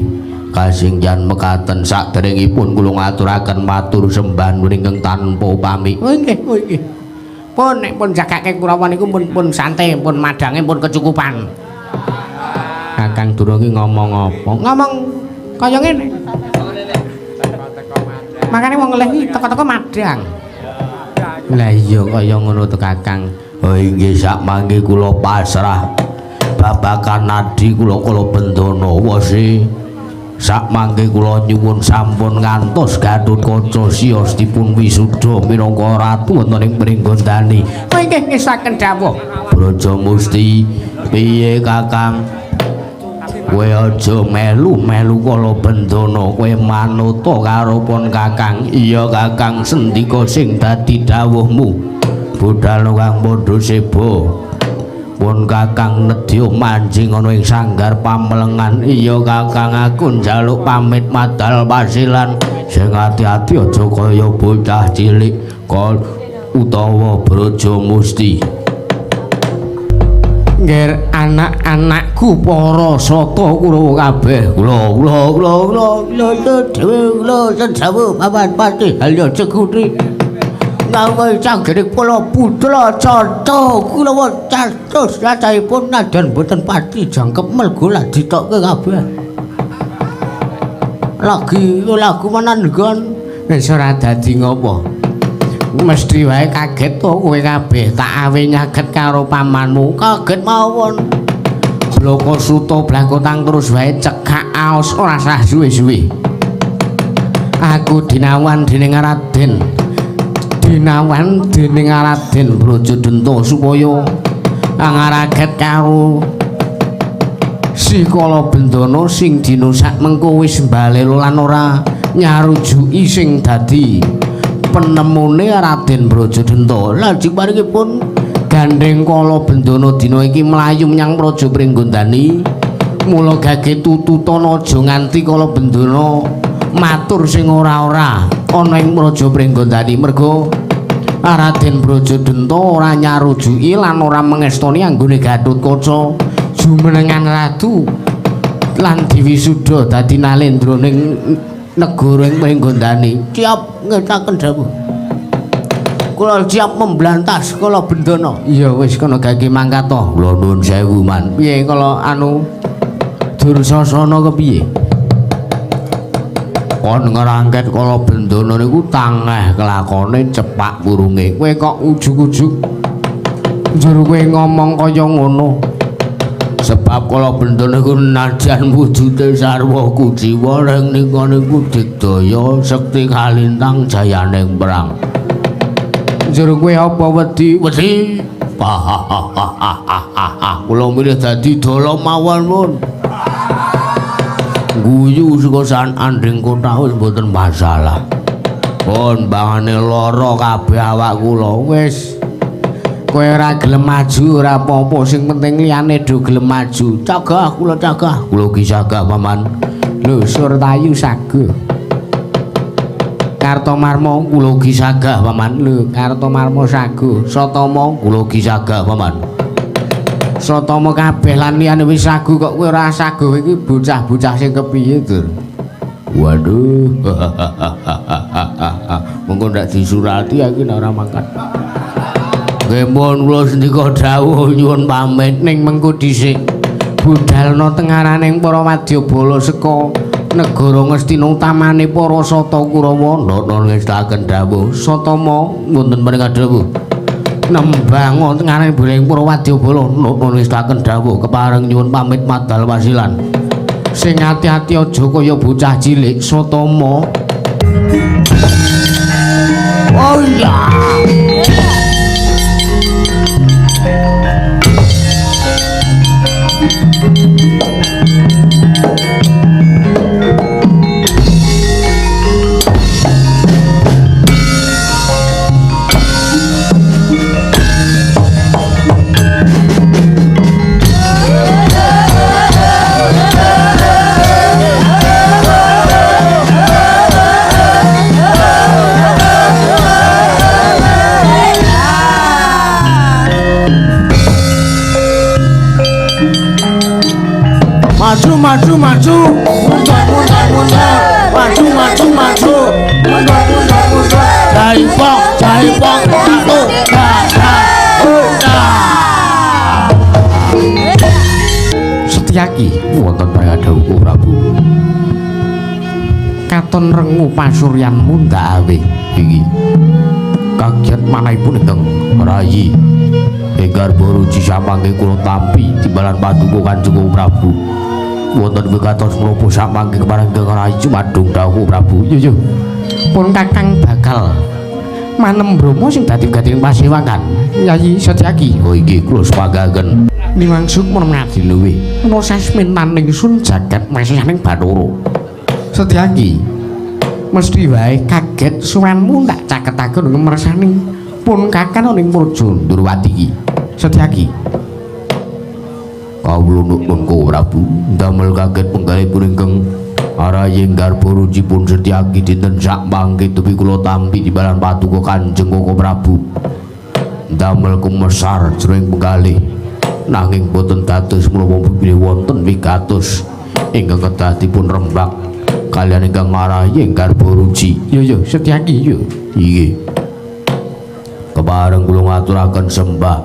Speaker 2: kasinggihan mekaten saderengipun kula ngaturaken matur sembah nuwun ingkang tanpa upami.
Speaker 1: Oh nggih, oh nggih. Pun nek pun jagake Kurawa niku pun santai, pun madange pun kecukupan. Kakang Durung ki ngomong apa? Ngomong kaya ngene. Makane wong ngelih iki teko-teko madang.
Speaker 2: Lah iya kaya ngono to Kakang. Oh inggih sak mangke kula pasrah babagan nadi kula Kalabendana wose. Sak mangke kula nyuwun sampun ngantos Gatotkaca siyos dipun wisuda minangka ratu wonten ing Pringgondani.
Speaker 1: Oh inggih ngesaken dawuh.
Speaker 2: Brajamusti piye Kakang? Kowe aja melu-melu Kala Bendana, kowe manuta karo pon Kakang. Iya Kakang, sendika sing dadi dawuhmu. Budal kang padha seba. Pun Kakang nedya manjing ana ing sanggar pamelengan. Iya Kakang, aku njaluk pamit madal pasilan. Sing ati-ati aja kaya bocah cilik kol utawa Brajamusti. Ngger anak-anakku para sata Kurawa kabeh. Kula kula kula kula kula dhewe kula sedawa paman pati halya cekuti. Ngawe canggene kula putra cata kula catus cacahipun nadyan boten pati jangkep melgo lah ditokke kabeh. Lagi lagu menan nggon wis ora dadi ngopo. Mesti wae kaget to kowe kabeh tak awe nyaget karo pamanmu. Kaget mawon. Bloko suta blangkotang terus wae cekak aos ora sah suwe-suwe. Aku dinawan dening Raden. Dinawan dening Raden Brajadenta supaya angaraget karo si Kala Bendana sing dina sak mengko wis mbalelo lan ora nyarujuki sing dadi penemune Raden Brajadenta. Lajeng paringipun gandheng Kala Bendana dina iki mlayu menyang Praja Pringgondani. Mula gage tututan aja nganti Kala Bendana matur sing ora-ora ana ing Praja Pringgondani, merga Raden Brajadenta ora nyarujuki lan ora mengestoni anggone Gatotkaca jumenengan ratu lan diwisuda dadi nalendra ning negara ing Pringgondani. Siap ngetaken dawuh. Kula siap memblantas Kala Bendana. Iya wis kono gage mangkat to. Kula nuwun sewu, Man. Piye kala anu Dursasana kepiye? Kon ngrangket Kala Bendana niku tangeh kelakone cepak kurunge. Kowe kok ujug-ujug njur kowe ngomong kaya ngono. Sebab Kala Bendana niku najan wujude sarwa kujiwa ring nika niku digdaya sekti kalintang jayaning perang. Njur kowe apa wedi? Wedi. Kula milih dadi dalah mawon pun. Guyu saka san andring kota wis mboten masalah. Pun bangane lara kabeh awak kula wis. Kowe ora gelem maju ora apa-apa, sing penting liyane do gelem maju. Cagah kula cagah. Kula ki cagah paman. Lho Surtayu saguh. Kartomarma kula ki sagah paman. Lho Kartomarma saguh. Satama kula ki sagah paman. Satama kabeh lan liyane wis saguh kok kowe ora saguh iki bocah-bocah sing kepiye, Dur? Waduh. Mengko ndak disurati aku nek ora mangkat. Nggih pun kula sendika dawuh nyuwun pamit ning mengko dhisik. Budalna tengaraning para wadyabala saka negara Ngastina utamane para Sata Kurawa. Nata ngestaken dawuh. Satama wonten paring dawuh. Nembang tengaraning boleh para wadyabala. Nata ngestaken dawuh kepareng nyuwun pamit madal wasilan. Sing ati-ati aja kaya bocah cilik Satama. Oh iya.
Speaker 1: Maju maju maju, mundur mundur mundur, maju maju maju, mundur mundur mundur. Jaipong jaipong satu dua tiga.
Speaker 2: Setyaki wonten pradhawu Prabu. Katon rengu pasuryan mundhake iki. Kaget manahipun ingkang rayi ingkang baruji samangke kula tampi timbalan paduka Kanjeng Prabu. Wonten wikatos menapa samangke kepareng ingkang rayi jumadung dawuh Prabu. Yo yo. Pun Kakang bakal Manem Brama sing dadi gading pasewakan. Yayi Setyaki.
Speaker 1: Oh inggih kula sepakaken.
Speaker 2: Niwang sukma ngadi luwih. Ana sasmintan ingsun jagat mesihaning Bathara. Setyaki. Mesti wae kaget suwanmu tak caketaken ngersaning pun kakang ning Praja
Speaker 1: Ndurwati iki.
Speaker 2: Setyaki.
Speaker 1: Kawula nuwun Prabu ndamel kaget penggalipun ingkang araying garba rucipun Setyaki dinten sak mangke tepi kula tampi timbalan paduka Kanjeng Koko Prabu. Ndamel kumesar jroning penggalih nanging boten dados menapa bilih wonten wigatos ingkang kedah dipun rembak kaliyan ingkang araying garba ruci.
Speaker 2: Yo yo Setyaki yo.
Speaker 1: Inggih. Kepareng kula ngaturaken sembah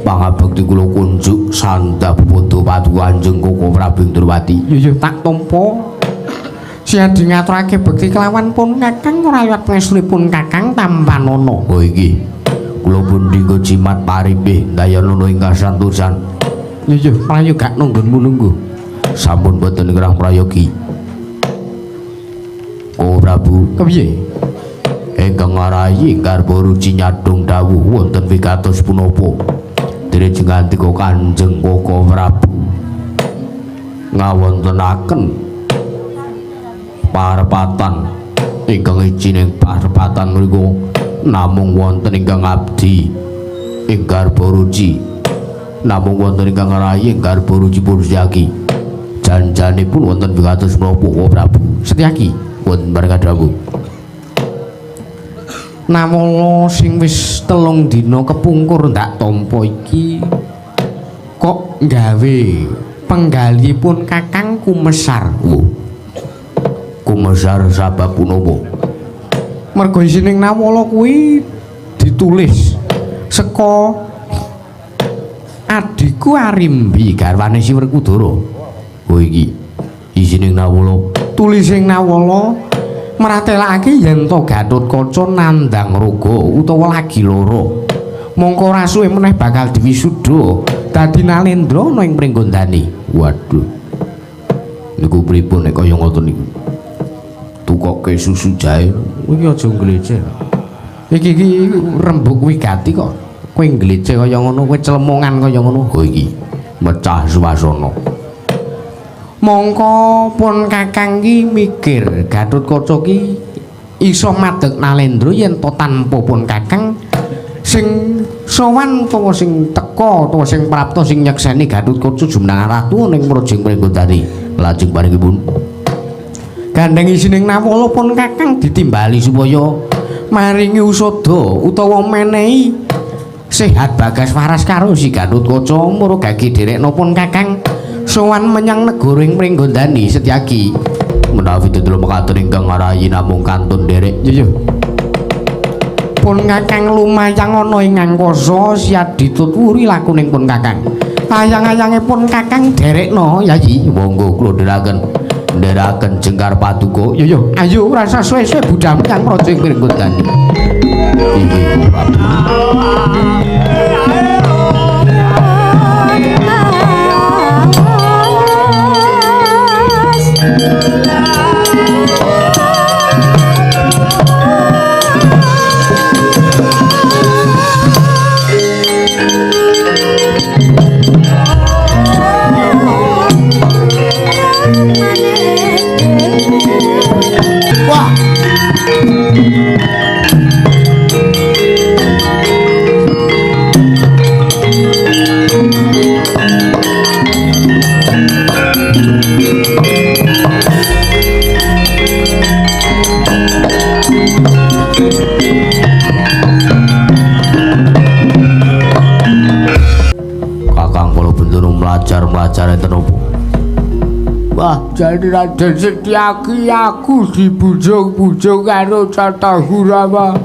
Speaker 1: pangabekti kula kunjuk sandha peputu paduka Kanjeng Koko Prabu Ndurwati.
Speaker 2: Yo yo tak tampa. Siadi ngaturake bekti kelawan pun kakang ora liwat pangestunipun kakang tampanana.
Speaker 1: Oh inggih. Kula pun dinggo jimat paripih ndayana ing kasantosan.
Speaker 2: Yo yo prayoga gak nunggunmu nunggu.
Speaker 1: Sampun boten ngrah prayogi. Koko Prabu,
Speaker 2: kepiye?
Speaker 1: Ingkang ngarayi garba ruci nyadhong dawuh wonten wigatos punapa? Dene jengandika Kanjeng Koko Prabu ngawontenaken parepatan ingkang ijining parepatan mriku namung wonten ingkang abdi ing garba ruci, namung wonten ingkang ngarayi garba ruci pun Setyaki. Janjanipun wonten wigatos menapa Koko Prabu?
Speaker 2: Setyaki
Speaker 1: wonten bareng dawuh.
Speaker 2: Nawala sing wis 3 dina kepungkur ndak tampa iki kok gawe penggalihipun kakang kumesar.
Speaker 1: Oh. Kumesar sabab punapa?
Speaker 2: Merga isining nawala kuwi ditulis saka adhiku Arimbi
Speaker 1: garwane Si Werkudara. Oh iki isining nawala,
Speaker 2: tulising nawala mratelakake yen to Gatotkaca nandhang raga utawa lagi lara. Mongko ora suwe meneh bakal diwisuda dadi Nalendra ana ing Pringgondani.
Speaker 1: Waduh. Niku pripun nek kaya ngoten niku? Tukoke susu jahe.
Speaker 2: Iki aja ngleceh. Iki iki rembug wigati kok. Kowe ngleceh kaya ngono, kowe clemongan kaya ngono.
Speaker 1: Oh iki mecah swasana.
Speaker 2: Mongko pun kakang ki mikir Gatotkaca ki iso madeg Nalendra yen to tanpa pun kakang sing sowan utawa sing teka utawa sing prapta sing nyekseni Gatotkaca jumeneng ratu ning Praja Pringgondani.
Speaker 1: Lajeng paringipun
Speaker 2: gandeng isining nawala pun kakang ditimbali supaya maringi usada utawa menehi sehat bagas waras karo si Gatotkaca mura gage dherekna pun kakang sowan menyang negara ing Pringgondani.
Speaker 1: Setyaki menawi tetelo mekaten ingkang ngarayi namung kantun nderek.
Speaker 2: Yo yo pun kakang lumayang ana ing angkasa siadi tuturi lakuning pun kakang. Ayang-ayange pun kakang derekna
Speaker 1: Yayi. Monggo kula ndherekaken ndherekaken jengkar paduka.
Speaker 2: Yo yo ayo ora usah suwe-suwe budal menyang Praja ing Pringgondani.
Speaker 1: Inggih Prabu.
Speaker 2: Wah.
Speaker 1: Kakang kula bendoro mlajar-mlajar enten opo?
Speaker 2: Wah, jadi Raden Setyaki aku dibujung-bujung karo Cata Hurawa.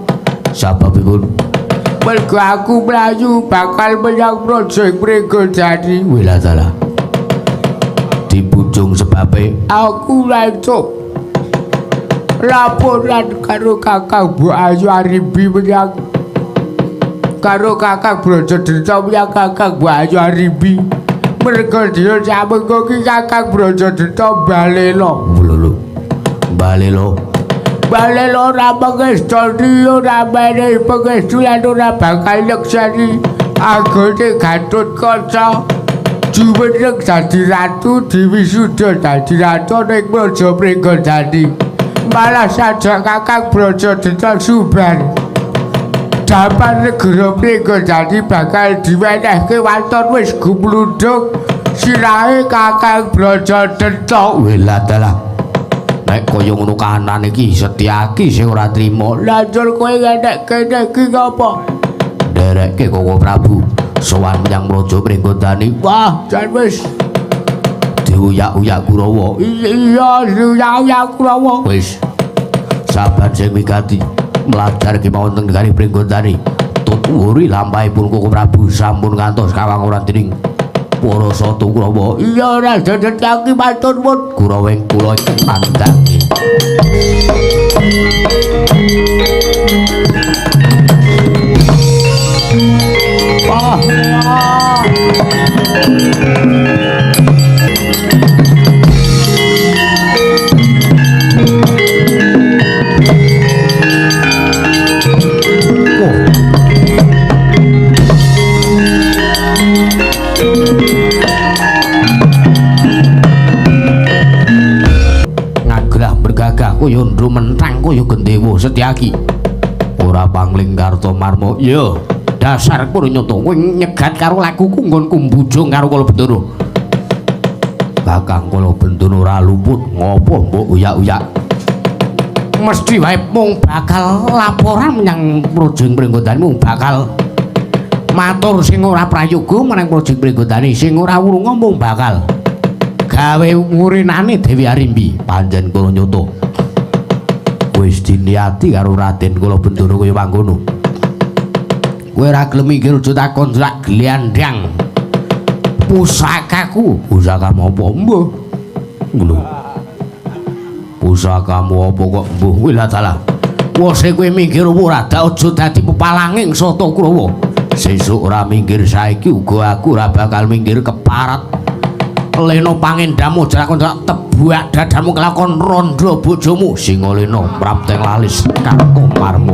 Speaker 1: Sababipun?
Speaker 2: Mergo aku mlayu bakal menyang Praja Pringgondani.
Speaker 1: Wela dalah. Dibujung sebabe
Speaker 2: aku lancuk laporan karo Kakang Bu Ayu Arimbi menyang karo Kakang Brajadirta menyang Kakang Bu Ayu Arimbi. Mergo dina samengko ki Kakang Brajadirta balela.
Speaker 1: Lho lho. Balela. Balel ora pengestoni ora menehi pangestu lan ora bakal nyekseni anggone Gatotkaca jumeneng dadi ratu diwisuda dadi ratu ning Praja Pringgondani. Malah sajak Kakang Brajadenta Suban dapan negara Pringgondani bakal diwenehke waton wis gumlundung sirahe Kakang Brajadenta.
Speaker 2: Welah dalah. Nek kaya ngono kahanan iki Setyaki sing ora trima.
Speaker 1: Lah njur kowe ngenek kene iki ngapa?
Speaker 2: Nderekke Koko Prabu sowan menyang Praja Pringgondani.
Speaker 1: Wah, jan wis
Speaker 2: diuyak-uyak Kurawa.
Speaker 1: Iya, diuyak-uyak Kurawa.
Speaker 2: Wis. Saban sing wigati mlajar kemawon teng negari Pringgondani. Tut wuri lampahipun Koko Prabu sampun ngantos kawanguran dening para sata Kurawa.
Speaker 1: Iya, ora dedetake matur nuwun.
Speaker 2: Kurawa ing kula ingkang nandhangi.
Speaker 1: Wah.
Speaker 2: Ngagrah bergagah kaya ndrumentang kaya gendewa Setyaki. Ora pangling Kartomarma. Ya, dasar kowe nyata kowe nyegat karo lakuku nggonku mbujung karo Kalabendana. Kakang Kalabendana ora luput ngopo mbok uyak-uyak. Mesti wae mung bakal laporan menyang Praja Pringgondani, mung bakal matur sing ora prayoga marang Praja Pringgondani, sing ora wurunga mung bakal gawe ngurinane Dewi Arimbi. Pancen kula nyata wis diniati karo Raden Kalabendana kaya mangkono. Kowe ora gelem minggir aja takon sak glandang pusakaku. Pusakamu apa? Mbuh. Lho. Pusakamu apa kok mbuh? Kuwi lah dalah. Wose kowe minggir ora aja dadi pepalanging Sata Kurawa. Sesuk ora minggir saiki uga aku ora bakal minggir keparat. Lena pangendamu aja lakon tebak dadamu kelakon rondo bojomu Singalena prapteng lalis Kartomarma.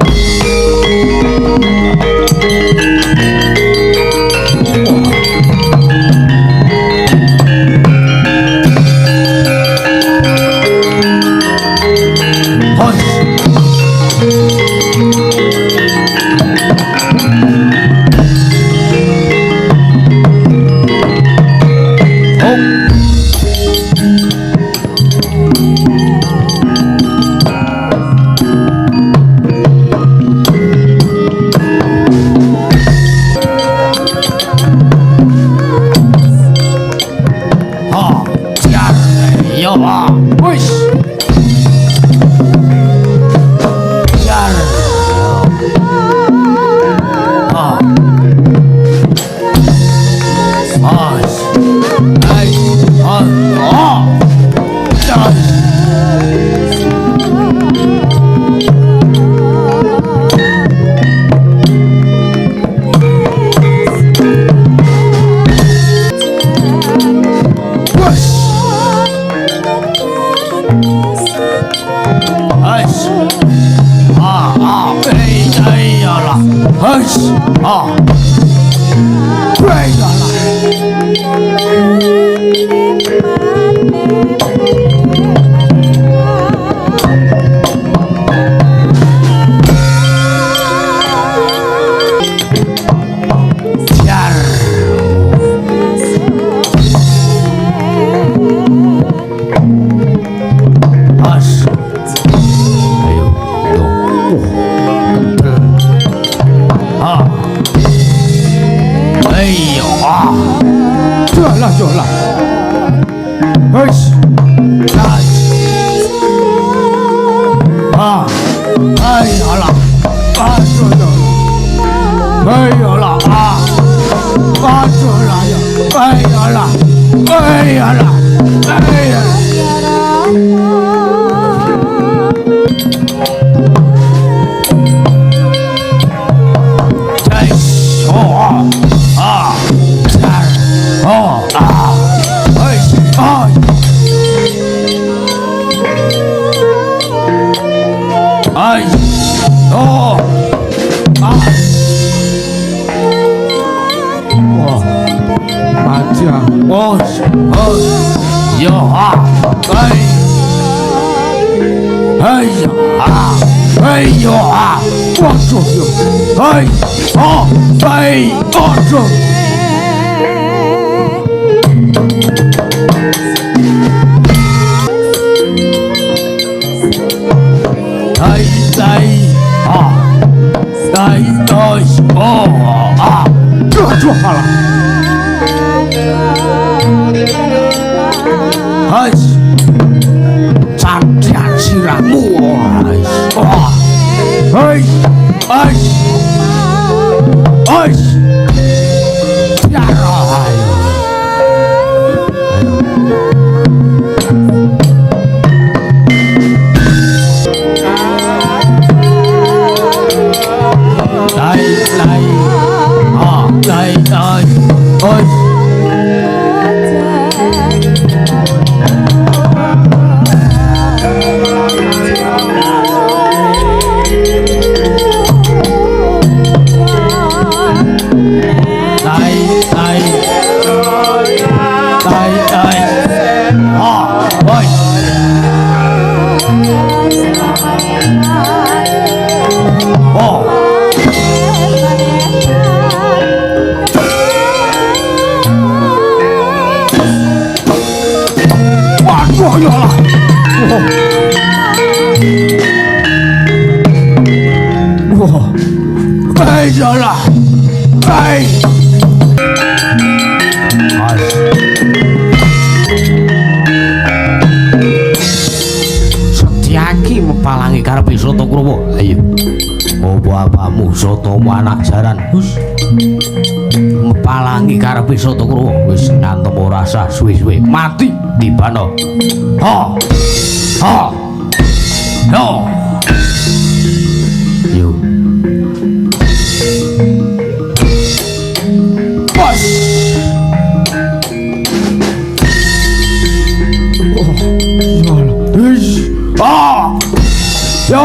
Speaker 2: Oh, oh, yo, ha, hey, hey, ha, hey, yo, ha, waduh, yo, hey, oh, hey, waduh. Hey, hey, ha, hey, hey, oh, ha, waduh, alah. Hai, cantian sirahmu. Hai, hai, hai, lai, lai, ah, lai, lai, oi. Setyaki mepalangi karepe Sata Kurawa. Ayo. Apa apamu Satamu anak jaran? Hus. Mepalangi karepe Sata Kurawa. Wis ngantem ora sah suwe-suwe mati tibano. Ha. Ha. Yo. Yo. Bos. Oh, ya. Ah. Yo.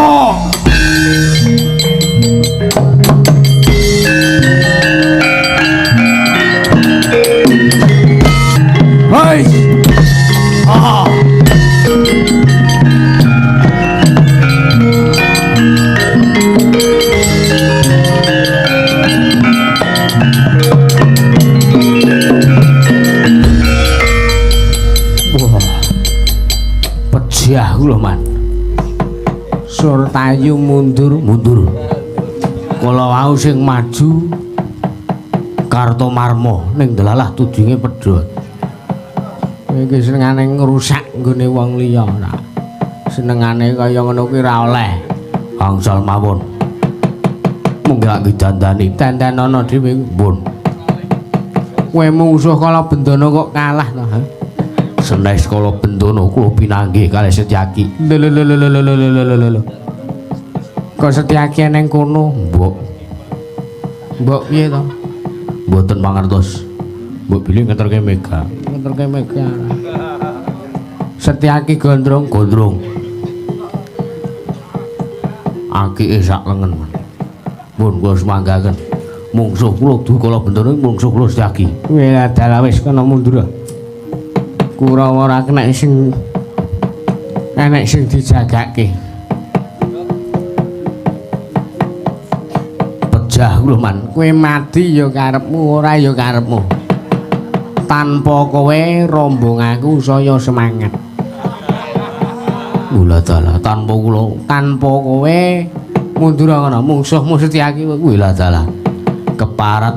Speaker 2: Hey. Ah. Wah. Pejah lho, Man. Surtayu mundur, mundur. Kala wau sing maju Kartomarma ning delalah tudinge pedhot. Iki senengane ngrusak nggone wong liya ora. Senengane kaya ngono kuwi ora oleh. Angsal mawon. Mung lak didandani, dandanono dhewe mbun. Kowe mungsuh Kala Bendana kok kalah to, ha? Senes Kala Bendana kula pinanggih kalih Setyaki. Lho lho lho lho lho lho lho lho. Kok Setyaki neng kono, Mbok? Mbok piye to? Mboten mangertos. Mbok bilih ngeterke Mega. Ngeterke Mega. Setyaki gondrong, gondrong. Akike sak lengen. Mun kula semanggaken. Mungsuh kula du Kala Bendana mungsuh kula Setyaki. Wis dalah wis kena mundur. Kurawa ora kena sing enek sing dijagake. Pejah lho, Man. Kowe mati ya karepmu, ora ya karepmu. Tanpa kowe rombonganku saya semangat. Mula dalah tanpa kula, tanpa kowe mundur ngono mungsuhmu Setyaki kuwi lah dalah. Keparat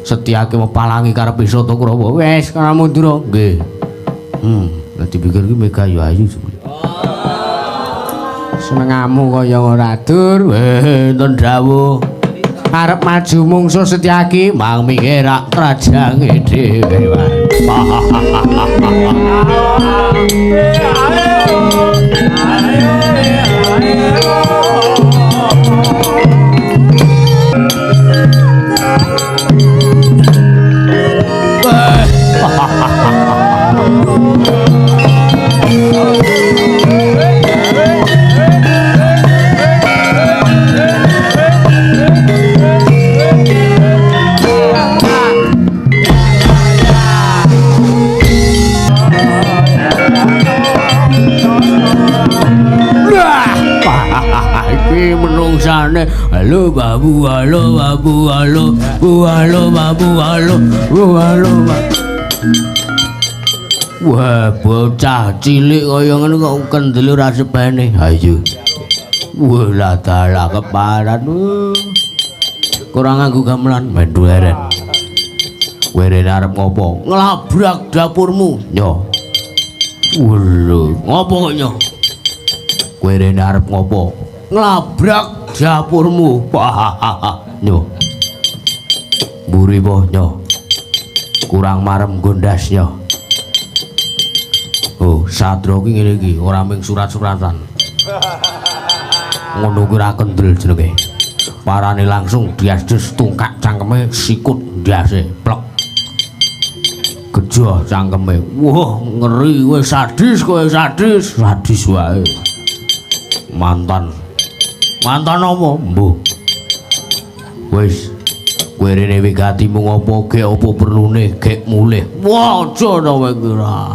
Speaker 2: Setyaki mepalangi karepe Sata Kurawa. Wis kana mundur. Nggih. Nek dipikir iki Mega ya ayu jebule. Senengamu kaya ora dur. Enten dawuh. Arep maju mungsuh Setyaki mang minggir rak krajange dhewe.
Speaker 1: meneh. Halo babu, halo babu, halo bu, halo babu, halo bu, halo babu. Wah, bocah cilik kaya ngono kok kendel ora sepene. Ha iya. Wah, lah dalah keparat. Kurang nganggo gamelan menduleren. Kowe rene arep ngopo? Nglabrak dapurmu. Yo. Lho, ngopo kok nyo? Kowe rene arep ngopo? Nglabrak dapurmu. Nyo. Mburi po nyo. Kurang marem gondas nyo. Oh, satro ki ngene iki, ora mung surat-suratan. Ngono kuwi ora kendel jenenge. Parane langsung diasdes tungkak cangkeme sikut ndase plek. Gejoh cangkeme. Wah, ngeri kowe sadis, kowe sadis, sadis wae. Mantan. Mantan apa? Mbuh. Wis, kowe rene wigatimu ngopo gek apa perlune gek mulih. Wah, aja to kowe iki ora.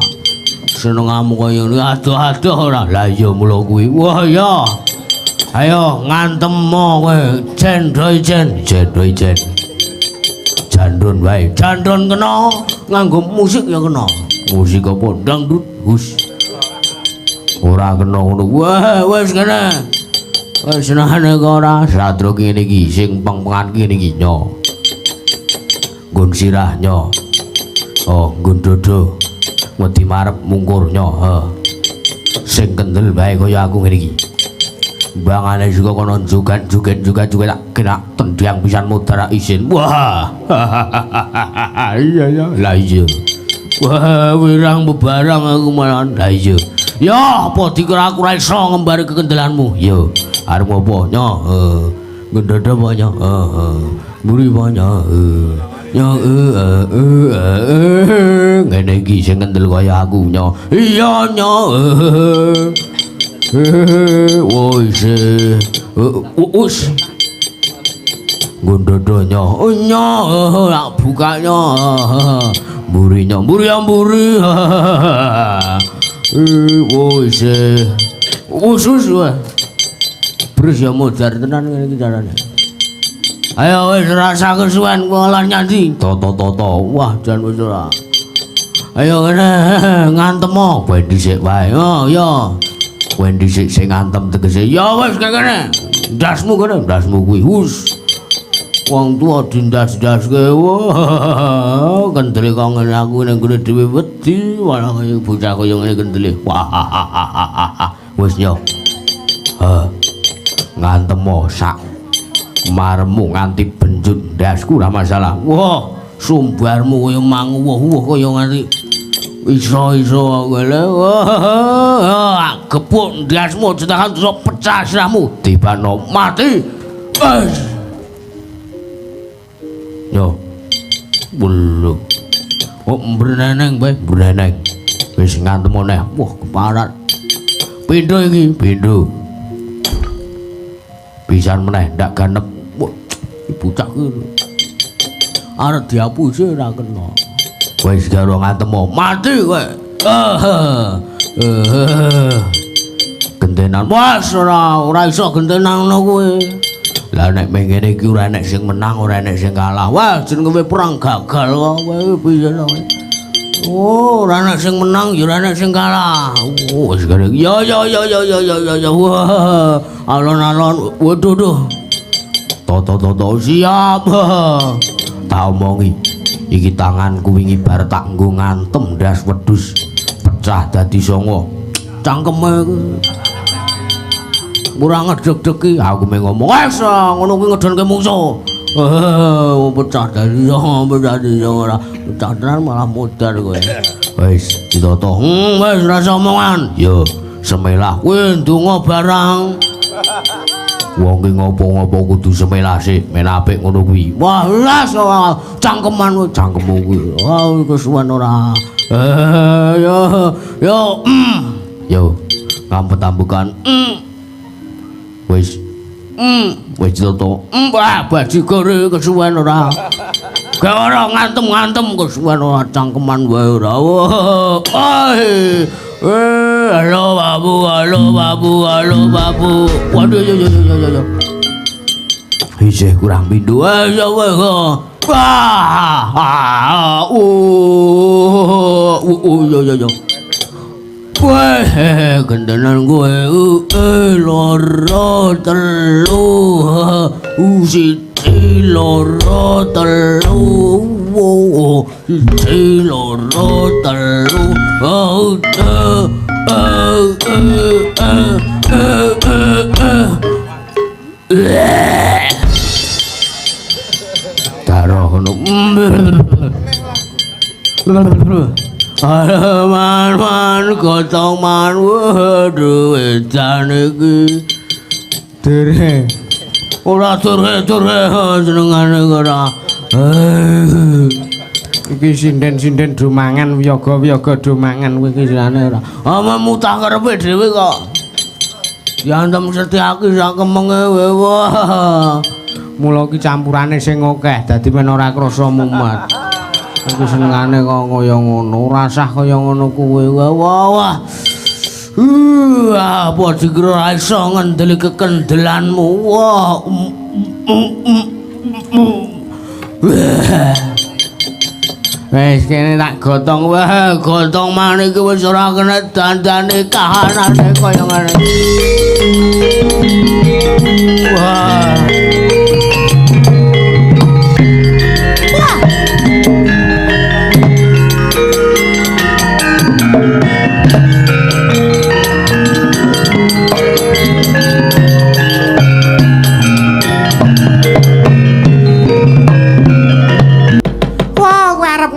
Speaker 1: Senengamu kaya ngene adoh-adoh ora. Lah iya mula kuwi. Wah ya. Ayo ngantemo kowe. Cendho ijen, cendho ijen. Jandron wae. Jandron kena nganggo musik ya kena. Musik apa? Dangdut. Hus. Ora kena ngono. Wah, wis kene. Wis senengane kok ora. Satro ki ngene iki sing peng-pengan ki ngene iki nyo. Nggon sirah nyo. Oh, nggon dodo. Wedi marep mungkur nyo. Sing kendel wae kaya aku ngene iki. Bangane juga kono joget-joget joget-joget tak kena tendang pisan mudara isin. Wah. Iya ya. Lah iya. Wah, wirang bebarang aku malah. Lah iya. Ya, apa dikira aku ora iso ngembari kekendelanmu? Ya, arep ngopo nyo? Heeh. Ngendhedhe apa nyo? Heeh. Mburi apa nyo? Heeh. Nyo ngene iki sing kendel kaya aku nyo. Iya nyo. Wis. Wis. Nggondodo nyo. Nyo, tak buka nyo. Mburi nyo, mburi ya mburi. Wis. Wis wis. Bres ya modar tenan ngene iki carane. Ayo wis rasa kesuwen kowe nyandi. Toto-toto. Wah, jan wis ora. Ayo kene ngantemo kowe dhisik wae. Oh, ya. Kowe dhisik sing ngantem tegese. Ya wis kene. Ndasmu kene, ndasmu kuwi. Hus. Wong tuwa dindas-ndaske. Wah, kendele kok ngene aku ning gone dhewe wedi, malah kaya bocah kaya ngene kendele. Wah. Wis yo. Ha. Ngantemo sak maremu nganti benjut ndasku ora masalah. Wah, sumbarmu kaya manguwuh-wuh kaya nganti iso-iso ngene. Wah, gepuk ndasmu cetakan terus pecah sirahmu, dibano mati. Yo. Belum. Oh, breneneng bae, breneneng. Wis ngantem meneh. Wah, keparat. Pindho iki, pindho. Pisan meneh ndak ganep. Wah, bocah iki. Arep diapusi ora kena. Wis karo ngantemo, mati kowe. Gentenan. Wes ora iso gentenan ngono kuwi. Lah nek mengene iki ora enek sing menang, ora enek sing kalah. Wah, jenenge perang gagal kok. Kowe piye to kowe? Oh, ora enek sing menang, ya ora enek sing kalah. Oh, wis kare. Ya ya ya ya ya ya ya. Wah, alon-alon. Waduh duh. Toto-toto siap. Tak omongi. Iki tanganku wingi bar tak nggo ngantem ndas wedhus pecah dadi songo. Cangkeme iku. Ora ngedeg-degi, aku mung ngomong, "Wes, ngono kuwi ngedonke mungsuh." Pecah dadi songo, pecah dadi songo ora. Pecah tenan malah modar kowe. Wis, ditata. Wis ora usah omongan. Yo, semelah kowe ndonga barang. Wong ki ngopo-ngopo kudu semelah sik, men apik ngono kuwi. Wah, wis cangkeman kowe, cangkemmu kuwi. Wah, kesuwen ora. Yo, yo, Yo, ngampet-ambekan. Wis. Wis toto. Wah, bajigur kesuwen ora. Gak ora ngantem-ngantem kesuwen ora cangkeman wae ora. Halo babu, halo babu, halo babu. Waduh yo yo yo yo yo.
Speaker 2: Isih kurang pindho. Ya weh. Wah. Yo yo yo. Weh, gentenan kowe. Loro telu. Siji loro telu. Siji loro telu. Darah ngono. Man man gotong man waduh edan iki. Dere. Ora dere dere senengane ora.
Speaker 3: Iki sinden-sinden do mangan wiyaga-wiyaga do mangan
Speaker 2: kowe iki jenenge ora. Ah mutah karepe dhewe kok. Diantem Setyaki sak kemenge wah.
Speaker 3: Mula iki campurane sing akeh dadi men ora krasa mumet.
Speaker 2: Iki senengane kok kaya ngono, ora sah kaya ngono kuwi. Wah wah. Apa dikira ora iso ngendeli kekendelanmu. Wah. Wis kene tak gotong wae, gotong maneh iki wis ora kena dandane kahanane kaya ngene. Wah.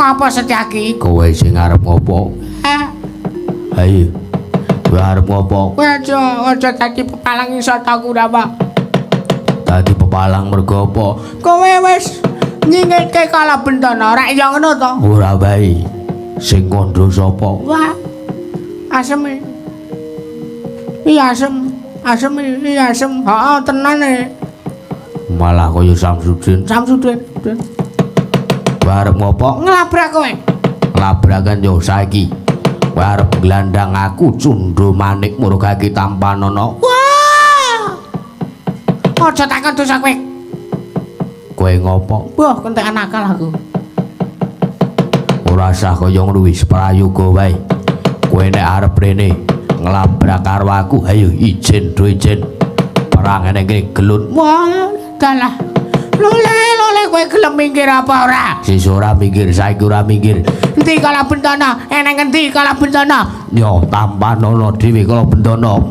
Speaker 1: Apa Setyaki?
Speaker 2: Kowe sing arep ngopo? Ayo. Kowe arep ngopo?
Speaker 1: Kowe aja dadi pepalang iso ta ora, Pak.
Speaker 2: Dadi pepalang mergo apa?
Speaker 1: Kowe wis nyingitke kala bentana, ora iya ngono to?
Speaker 2: Ora wae. Sing kandha sapa?
Speaker 1: Wah. Asem. Iya asem. Asem iya asem. Heeh, tenan e.
Speaker 2: Malah kaya Samsudin.
Speaker 1: Samsudin.
Speaker 2: Arep ngopo?
Speaker 1: Nglabrak kowe.
Speaker 2: Nglabrakan yo saiki. Kowe arep nglandang aku cundha manik murgake tampanana.
Speaker 1: Wah. Aja takon dosa kowe.
Speaker 2: Kowe ngopo?
Speaker 1: Wah, kentekan akal aku.
Speaker 2: Ora sah kaya ngono wis prayoga wae. Kowe nek arep rene nglabrak karo aku, ayo ijen do ijen. Perang ene kene gelut.
Speaker 1: Wah, dalah. Lole lole kowe gelem minggir apa ora?
Speaker 2: Sesuk ora minggir, saiki ora minggir.
Speaker 1: Endi kala bentana? Eneng endi kala bentana?
Speaker 2: Yo tampanana dhewe kala bentana.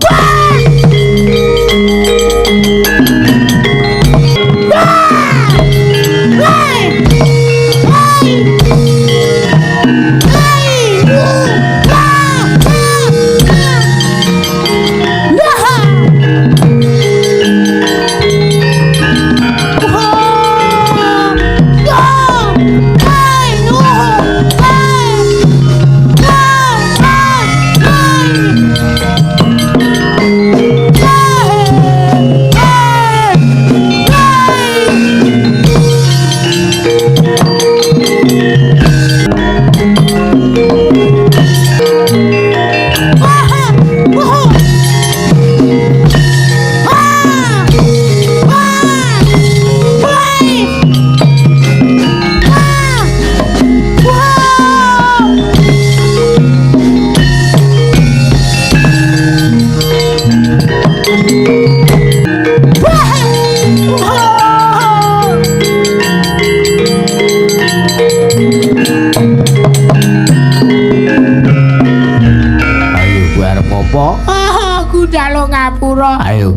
Speaker 2: Ayo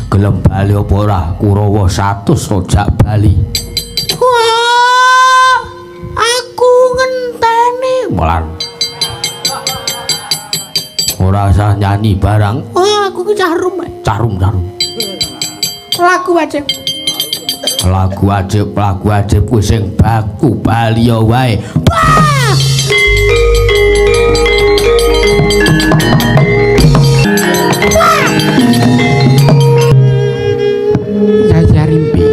Speaker 2: gelem bali apa ora? Kurawa 100 rojak bali.
Speaker 1: Wah, aku ngenteni.
Speaker 2: Melan. Ora usah nyanyi barang.
Speaker 1: Wah, aku ki cahrum.
Speaker 2: Cahrum, cahrum.
Speaker 1: Lagu wajib.
Speaker 2: Lagu wajib, lagu wajib kuwi sing baku bali ya wae.
Speaker 1: Wah!
Speaker 3: Yayi Arimbi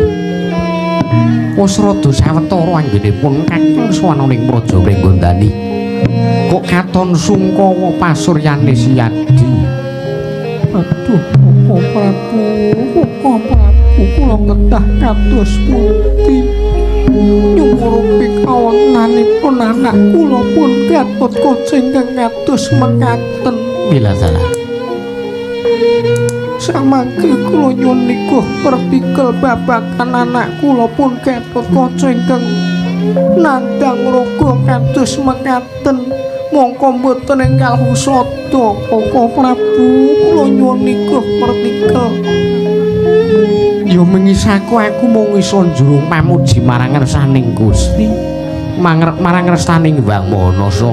Speaker 3: wis rada sawetara anggenipun kakang sowan ning Praja
Speaker 2: Pringgondani.
Speaker 3: Kok katon sungkawa pasuryane Siyadi. Aduh, Koko Prabu, Koko Prabu. Prabu kula kedah kados pundi nyumurupi kawontenanipun anak kula pun Gatotkaca ingkang kados mekaten.
Speaker 1: Bila salah.
Speaker 3: Samangke kula nyuwun nikuh pertikel babagan anak kula pun Gatotkaca ingkang nandhang raga kados mekaten. Mongko mboten enggal husada Koko Prabu kula nyuwun nikuh pertikel.
Speaker 1: Ya mengisaku aku mung iso njurung pamuji marang ngersaning Gusti, marang ngersaning Hyang Maha Nasa.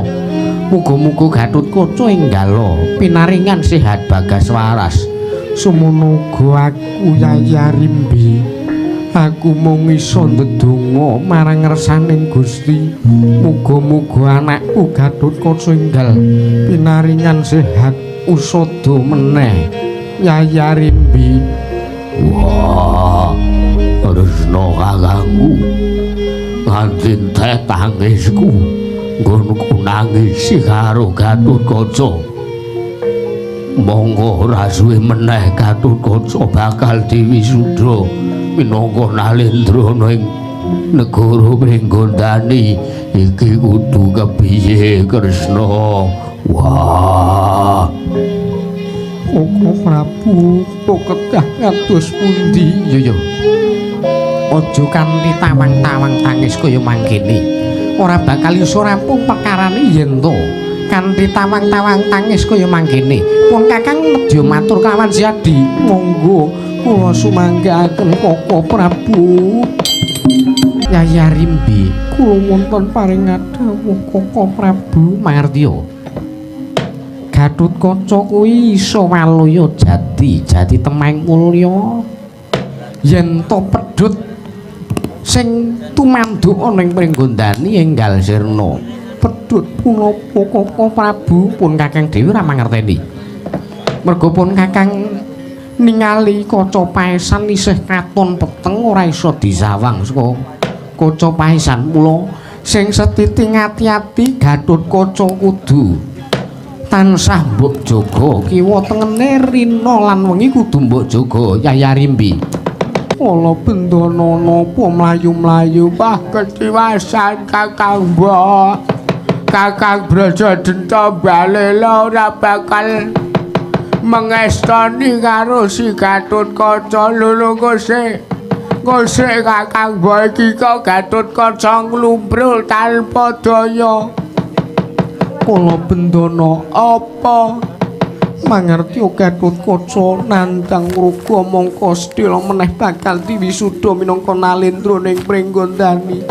Speaker 1: Muga-muga Gatotkaca enggala pinaringan sehat bagas waras.
Speaker 3: Semono uga aku Yayi Arimbi, aku mung iso ndedonga marang ngersaning Gusti. Muga-muga anakku Gatotkaca enggal pinaringan sehat
Speaker 1: usada meneh.
Speaker 3: Yayi Arimbi.
Speaker 2: Wah, Kresna kakangku nganti entek tangisku nggonku nangisi karo Gatotkaca. Monggo ora suwe meneh Gatotkaca bakal diwisuda minangka Nalendra ing negara Pringgondani. Iki kudu kepiye Kresna? Wah,
Speaker 3: Koko Prabu kok kedah kados pundi?
Speaker 1: Yo yo. Aja kanthi tawang-tawang tangis kaya mangkene. Ora bakal iso rampung perkarane yen to. Kanthi tawang-tawang tangis kaya mangkene. Pun Kakang nedya matur kelawan Siadi.
Speaker 3: Monggo kula sumanggaaken Koko Prabu.
Speaker 1: Yayi Arimbi,
Speaker 3: kula wonten paring dawuh Koko Prabu.
Speaker 1: Mangertiya. Gatotkaca kuwi iso waluya jati, jati temeng mulya. Yen to pedhut sing tumanduk ana ing Pringgondani enggal sirna.
Speaker 3: Pedhut punapa Koko Prabu?
Speaker 1: Pun Kakang dhewe ora mangerteni. Merga pun Kakang ningali kaca paesan isih katon peteng ora iso disawang saka kaca paesan. Mula sing setiti ngati-ati Gatotkaca kudu tansah mbok jaga kiwa tengene rina lan wengi kudu mbok jaga Yayi Arimbi.
Speaker 3: Kala bendana napa mlayu-mlayu
Speaker 1: wah ketiwasan Kakang Mbok. Kakang Brajadenta balela ora bakal mengestoni karo si Gatotkaca. Lho kose kose Kakang Mbok iki kok Gatotkaca nglumbrul tanpa daya.
Speaker 3: Kala bendana apa mangerti Gatotkaca nandhang raga mongko sedhela meneh bakal diwisuda minangka Nalendra ning Pringgondani.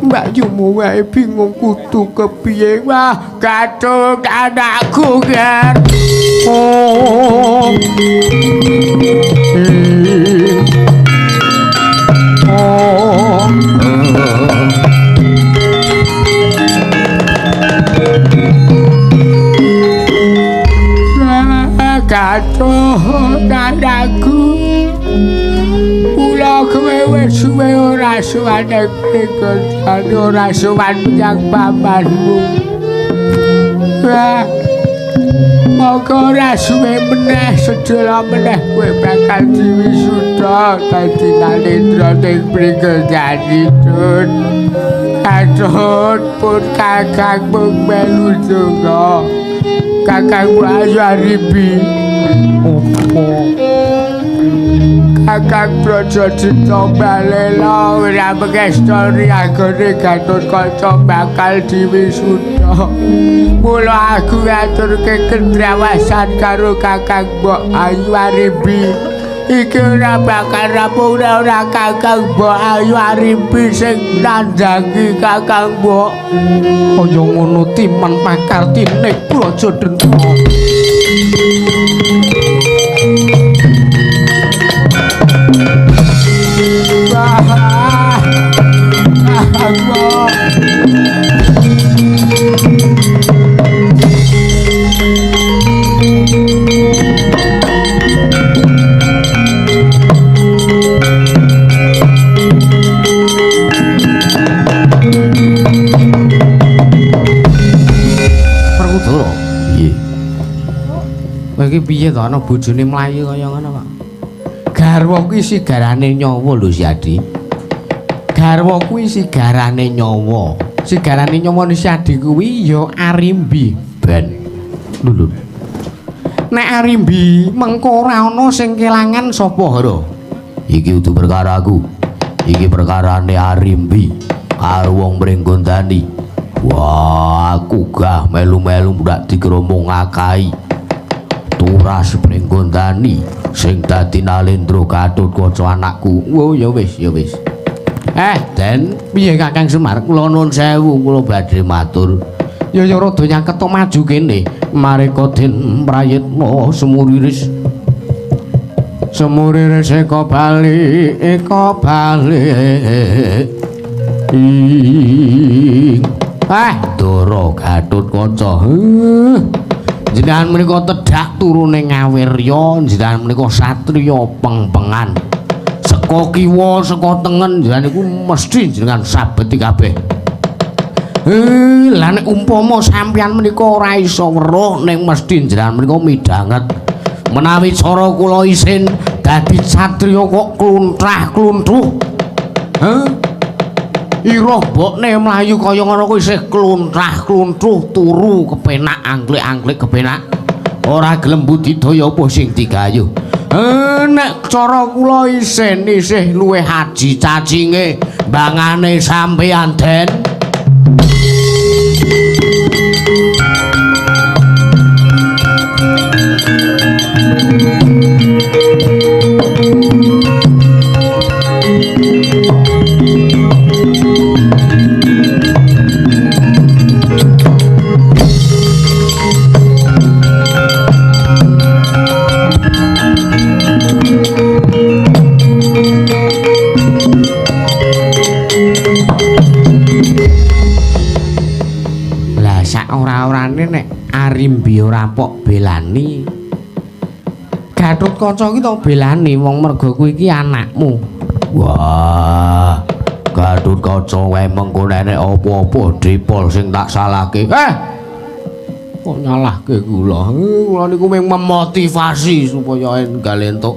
Speaker 3: Mbak Yumu wae bingung kudu kepiye.
Speaker 1: Wah, Gatot anakku ger.
Speaker 3: Oh. Oh.
Speaker 1: Gatot anakku, kula kowe wis suwe ora sowan ing Pringgondani, ora sowan menyang pamanmu. Wah, mongko ora suwe meneh sedhela meneh kowe bakal diwisuda dadi Nalendra ing Pringgondani. Tut Gatot pun Kakang mung melu donga. Kakang Ayu Arimbi.
Speaker 3: Opo?
Speaker 1: Kakang Brajadenta balela ora mengestoni anggone Gatotkaca bakal diwisuda. Mula aku ngaturke kendrawasan karo Kakang Mbok Ayu Arimbi. Iki ora bakal rampung ora Kakang Mbok Ayu Arimbi sing nandhangi Kakang Mbok.
Speaker 3: Kaya ngono timen pakartine Brajadenta.
Speaker 1: Wah, Kakang Mbok. Werkudara. Piye? Kowe iki piye to ana bojone mlayu kaya ngono kok.
Speaker 2: Garwa kuwi sigarane nyawa lho Siadi. Garwa kuwi sigarane nyawa.
Speaker 3: Sigarane nyawa Siadi kuwi ya Arimbi.
Speaker 2: Ben. Lho.
Speaker 3: Nek Arimbi mengko ora ana sing kelangan sapa Hara?
Speaker 2: Iki udu perkaraku. Iki perkarane Arimbi karo wong Pringgondani. Wah, aku gah melu-melu ndak dikira mung ngakai. Turas Pringgondani sing dadi Nalendra Gatotkaca anakku. Oh, ya wis, ya wis. Den, piye Kakang Semar? Kula nuwun sewu, kula badhe matur. Ya ya rada nyaket maju kene. Mareka Den Prayitna Semuriris. Semuriris eka bali, eka bali. Ndara Gatotkaca. Jenengan menika tedhak turune ngawirya, jenengan menika satriya pengpengan. Saka kiwa, saka tengen jenengan niku mesti jenengan sabeti kabeh. Lah nek umpama sampeyan menika ora iso weruh ning mesti jenengan menika midhanget. Menawi cara kula isin dadi satriya kok kluntrah-kluntruh. Heh. Ira mbokne mlayu kaya ngono kuwi isih kluntrah-kluntruh turu kepenak angklik-angklik kepenak. Ora gelem budidaya apa sing digayuh. Nek cara kula isin isih luwih aji cacinge mbangane sampeyan Den.
Speaker 3: Lah sak ora-orane nek Arimbi ora pok belani. Gatotkaca ki tok belani wong merga kuwi iki anakmu.
Speaker 2: Wah, Gatotkaca wae mengko nek apa-apa dipol sing tak salahke. Kok nyalahke kula? Kula niku mung memotivasi supaya enggal entuk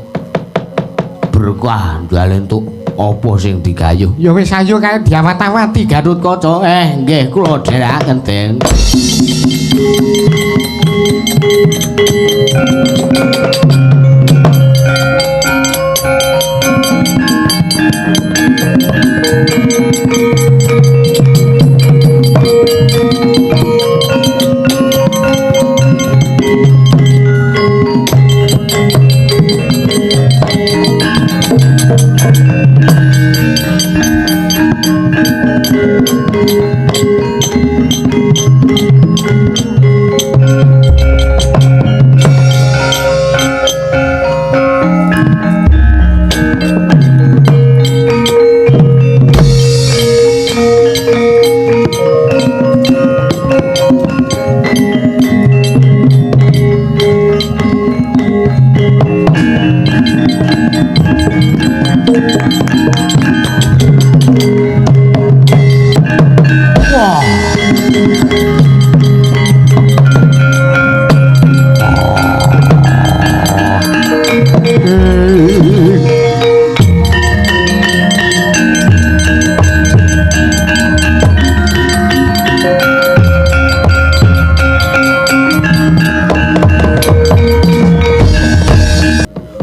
Speaker 2: berkah, enggal entuk apa sing digayuh.
Speaker 3: Ya wis ayo kae diawat-awati
Speaker 2: Gatotkaca. Nggih kula dherekaken Den.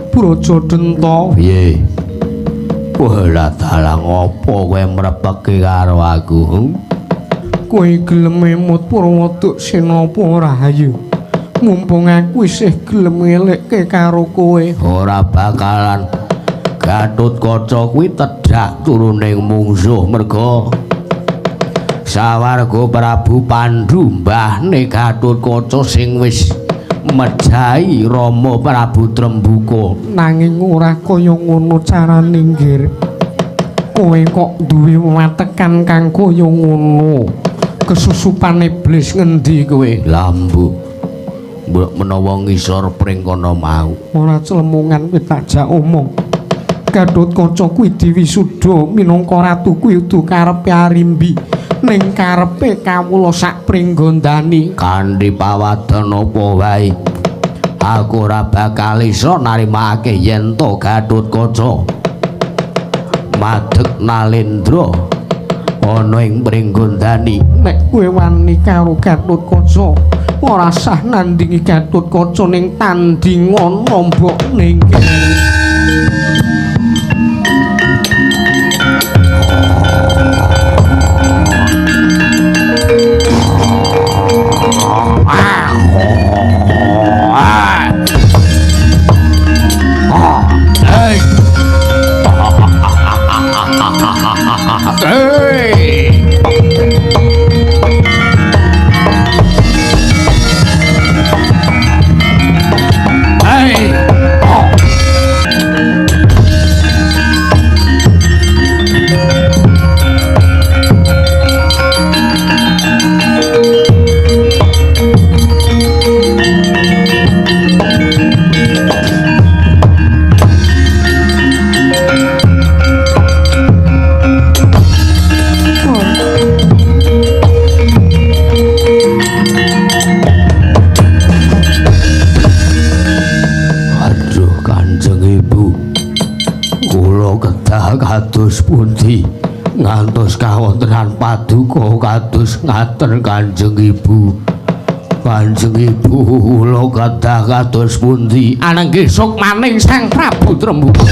Speaker 3: Brojo Denta.
Speaker 2: Piye? Wah, lah dalang apa kowe mrepeke karo aku?
Speaker 3: Kowe gelem emut Purwoduksena apa ora ayo? Mumpung aku isih gelem ngelekke karo kowe.
Speaker 2: Ora bakalan. Gatotkaca kuwi tedhak turuning mungsuh merga sawarga Prabu Pandhu mbahne Gatotkaca sing wis mejahi Rama Prabu Trembuka.
Speaker 3: Nanging ora kaya ngono carane, Nggir. Kowe kok duwe watekan kang kaya ngono. Kesusupan iblis ngendi kowe?
Speaker 2: Lah mbok, mbok menawa ngisor pring kono mau.
Speaker 3: Ora clemungan kowe tak jak omong. Gatotkaca kuwi diwisuda minangka ratu kuwi udu karepe Arimbi. Ning karepe kawula sak Pringgondani.
Speaker 2: Kanthi pawadon apa wae. Aku ora bakal iso narimakake yen to Gatotkaca madeg nalendra ana ing Pringgondani.
Speaker 3: Nek kowe wani karo Gatotkaca, ora sah nandingi Gatotkaca ning tandingan mbok ning kene.
Speaker 2: Kados pundi ngantos kawontenan paduka kados ngaten Kanjeng Ibu. Kanjeng Ibu kula kadah kados pundi anangge sukmaning Sang Prabu Tremboko.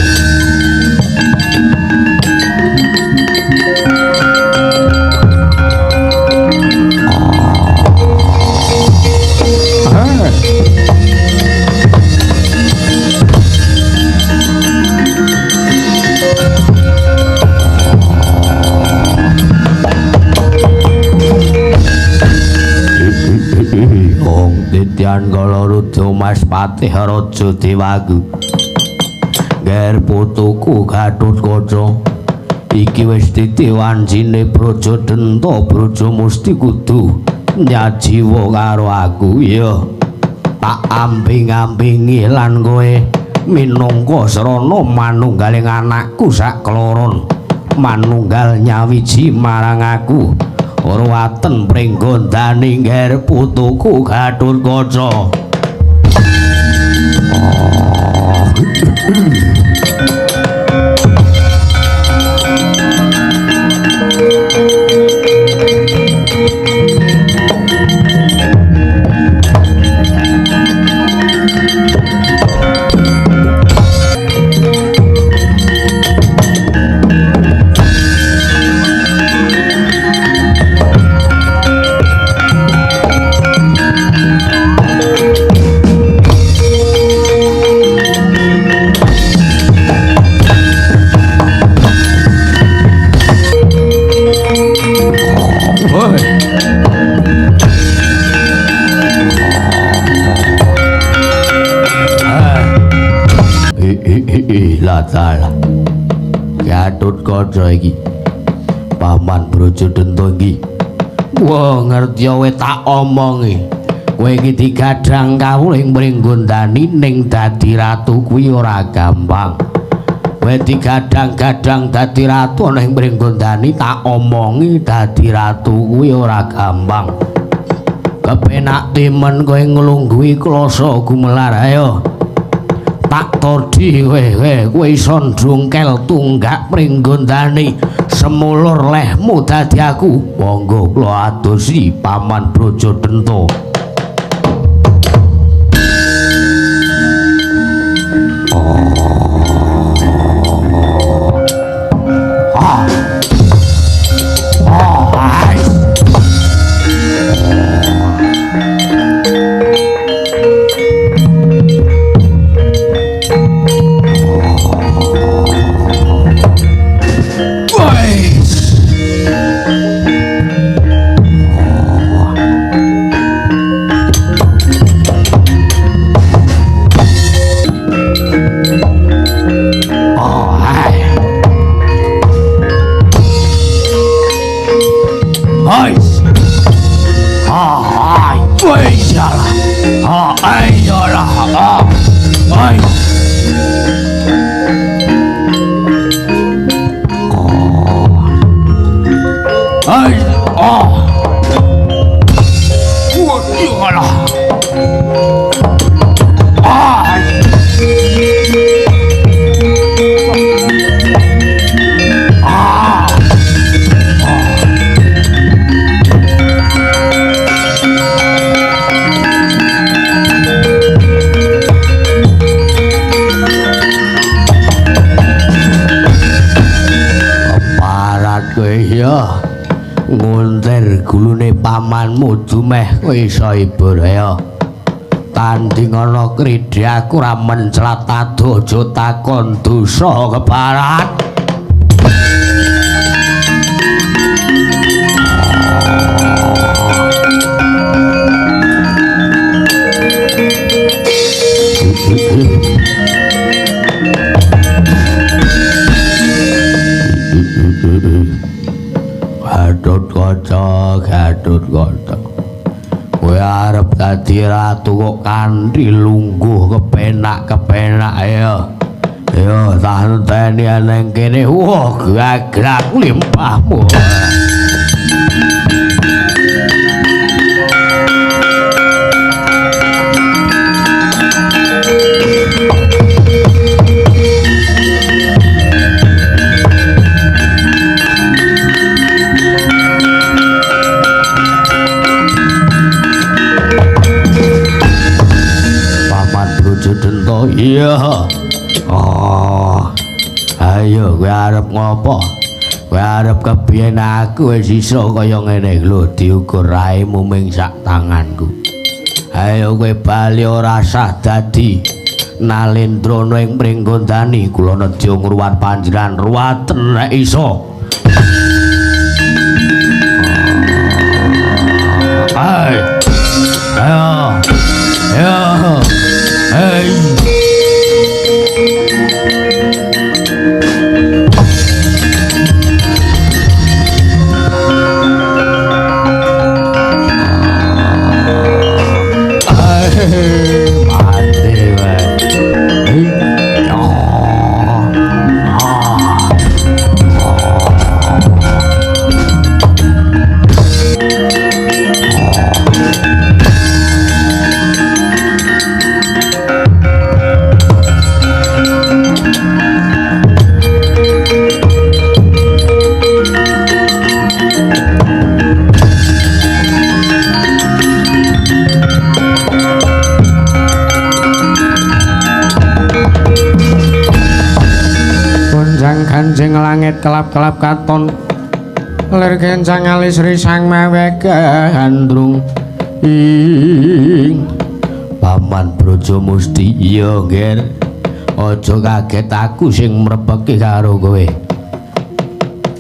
Speaker 2: Titian kala Mas Patih Raja Dewaku. Nger putuku Gatotkaca iki wis titi wancine Braja Denta Braja Musti kudu nyajiwa karo aku. Iya, tak amping-ampingi lan kowe minangka srana manunggaling anakku sakloron, manunggal nyawiji marang aku. Ruwaten Pringgondani ngger putuku Gatotkaca. Lah Gatotkaca iki paman Braja Denta iki. Wah, ngerti kowe tak omongi. Kowe iki digadhang kawula ing Pringgondani ning dadi ratu kuwi ora gampang. Kowe digadhang-gadhang dadi ratu ana ing Pringgondani tak omongi dadi ratu kuwi ora gampang. Kepenak timen kowe nglungguhi klasa gumelar ayo. Tak todi kowe iso ndungkel tunggak Pringgondani semulur lehmu dadi aku. Monggo kula adosi paman Braja Denta. Pamanmu dumeh kowe iso hibur ayo. Tanding ana kridhe aku ora menclat adoh aja takon dosa kebarat. Gatotkaca, Gatotkaca. Kowe arep dadi ratu kok kanthi lungguh kepenak-kepenak ya. Yo tak enteni nang kene. Wah, gagrak limpahmu. Iya. Oh. Ayo kowe arep ngopo? Kowe arep kepiye aku wis iso kaya ngene lho diukur raimu ming sak tanganku. Ayo kowe bali ora sah dadi Nalendrana ing Pringgondani kula nedya ngruwat panjenengan ruwaten nek iso. Ayo. Ayo. Ayo. Hey.
Speaker 3: Kanjeng langit kelap-kelap katon lir kencang alis risang mawe
Speaker 2: gandrung ing Paman Brajamusti. Iya Nger, aja kaget aku sing mrepeki karo kowe.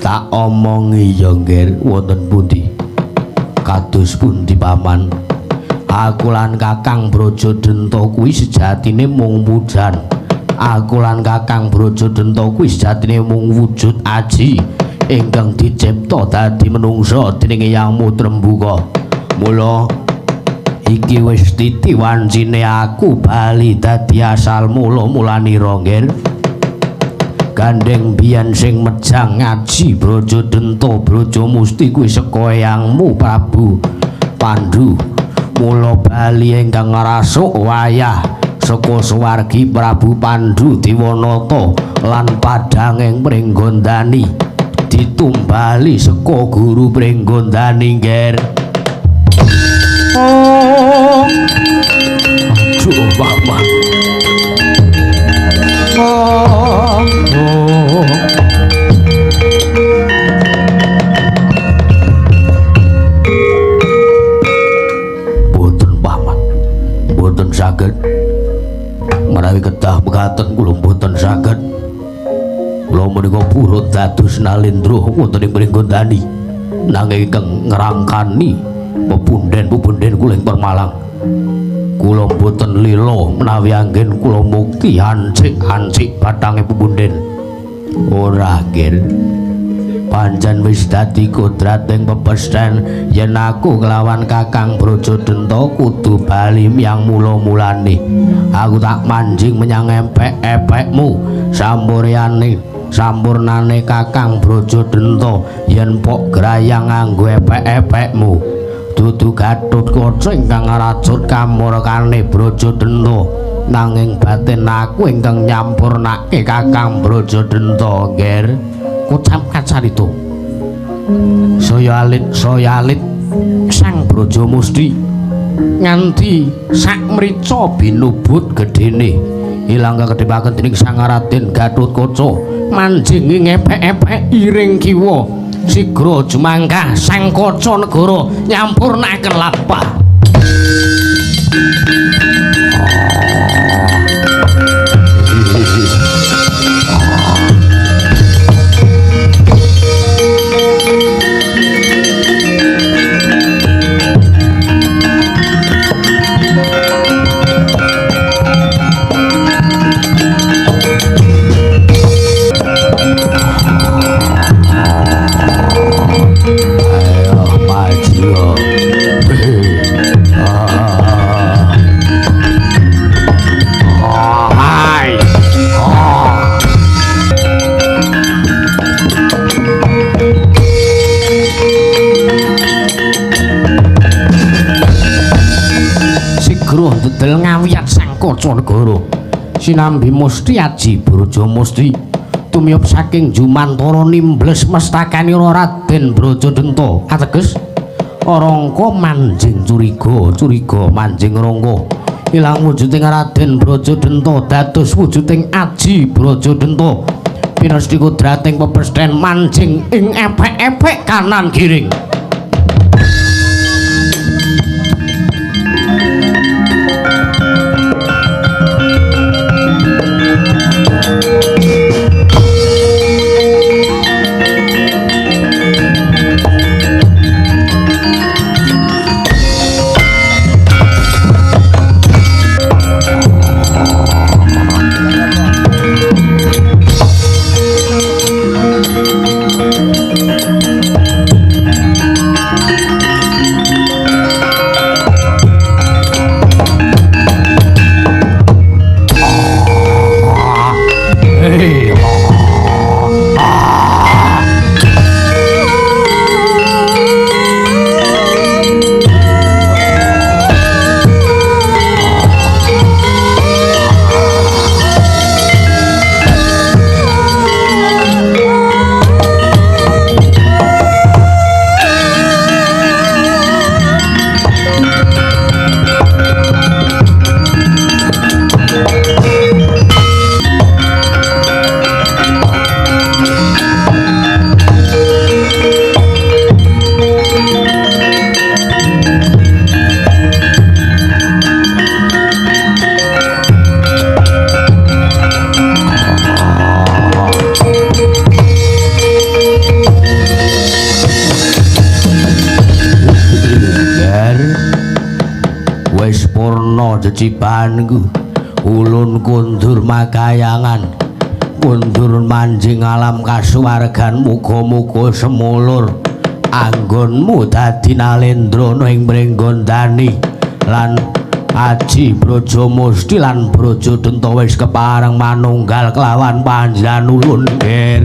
Speaker 2: Tak omongi ya Nger, wonten pundi? Kados pundi Paman? Aku lan Kakang Brajadenta kuwi sejatine mung pujan. Aku lan Kakang Brajadenta kuwi sejatine mung wujud aji ingkang dicipta dadi menungsa dening Eyang Mutrembuka. Mula iki wis titi wancine aku bali dadi asal mula-mulanira Nger. Gandeng biyen sing mejang ngaji Brajadenta Brajamusti kuwi saka Eyangmu Prabu Pandu. Mula bali ingkang ngrasuk wayah saka swargi Prabu Pandu Diwanata lan padhanging Pringgondani ditumbali saka guru Pringgondani Nger. Oh. Aduh Paman. Oh. Oh. Boten Paman. Boten saged. Menawi kedah mekaten kula mboten saged. Kula menika purun dados Nalendra wonten ing Pringgondani nanging ingkang ngrangkani pepunden-pepunden kula ing Permalang. Kula mboten lila menawi anggen kula mukti ancik-ancik bathange pepunden. Ora Nger. Pancen wis dadi kodrating pepesten yen aku kelawan Kakang Brajadenta kudu bali miyang mula-mulane. Aku tak manjing menyang epek-epekmu sampuryane sampurnane Kakang Brajadenta yen pok grayang nganggo epek-epekmu. Dudu Gatotkaca ingkang ngrajut kamurkane Brajadenta nanging batin aku ingkang nyampurnake Kakang Brajadenta Nger. Kocap kacarita saya alit Sang Brajamusti nganti sak mrica binubut gedene ilang kakedhepaken dening Sang Raden Gatotkaca manjing ing epek-epek iring kiwa Sigra jumangkah sang kaca negara nyampurnaken lampah. Dedel ngawiyat sang kaca negara sinambi musti aji Braja Musti tumiyop saking jumantara nimbles mestakanira Raden Brajadenta ateges Rangka manjing curiga, curiga manjing Rangka ilang wujuding Raden Brajadenta dados wujuding aji Brajadenta pinasti kodrating pepesthen manjing ing epek-epek kanan giring. Cecipanku ulun kundur makayangan kundur manjing alam kasuwargan muga-muga semulur anggonmu dadi nalendrana ing Pringgondani lan aji Braja Musti lan Brajadenta wis kepareng manunggal kelawan panjenengan ulun ger.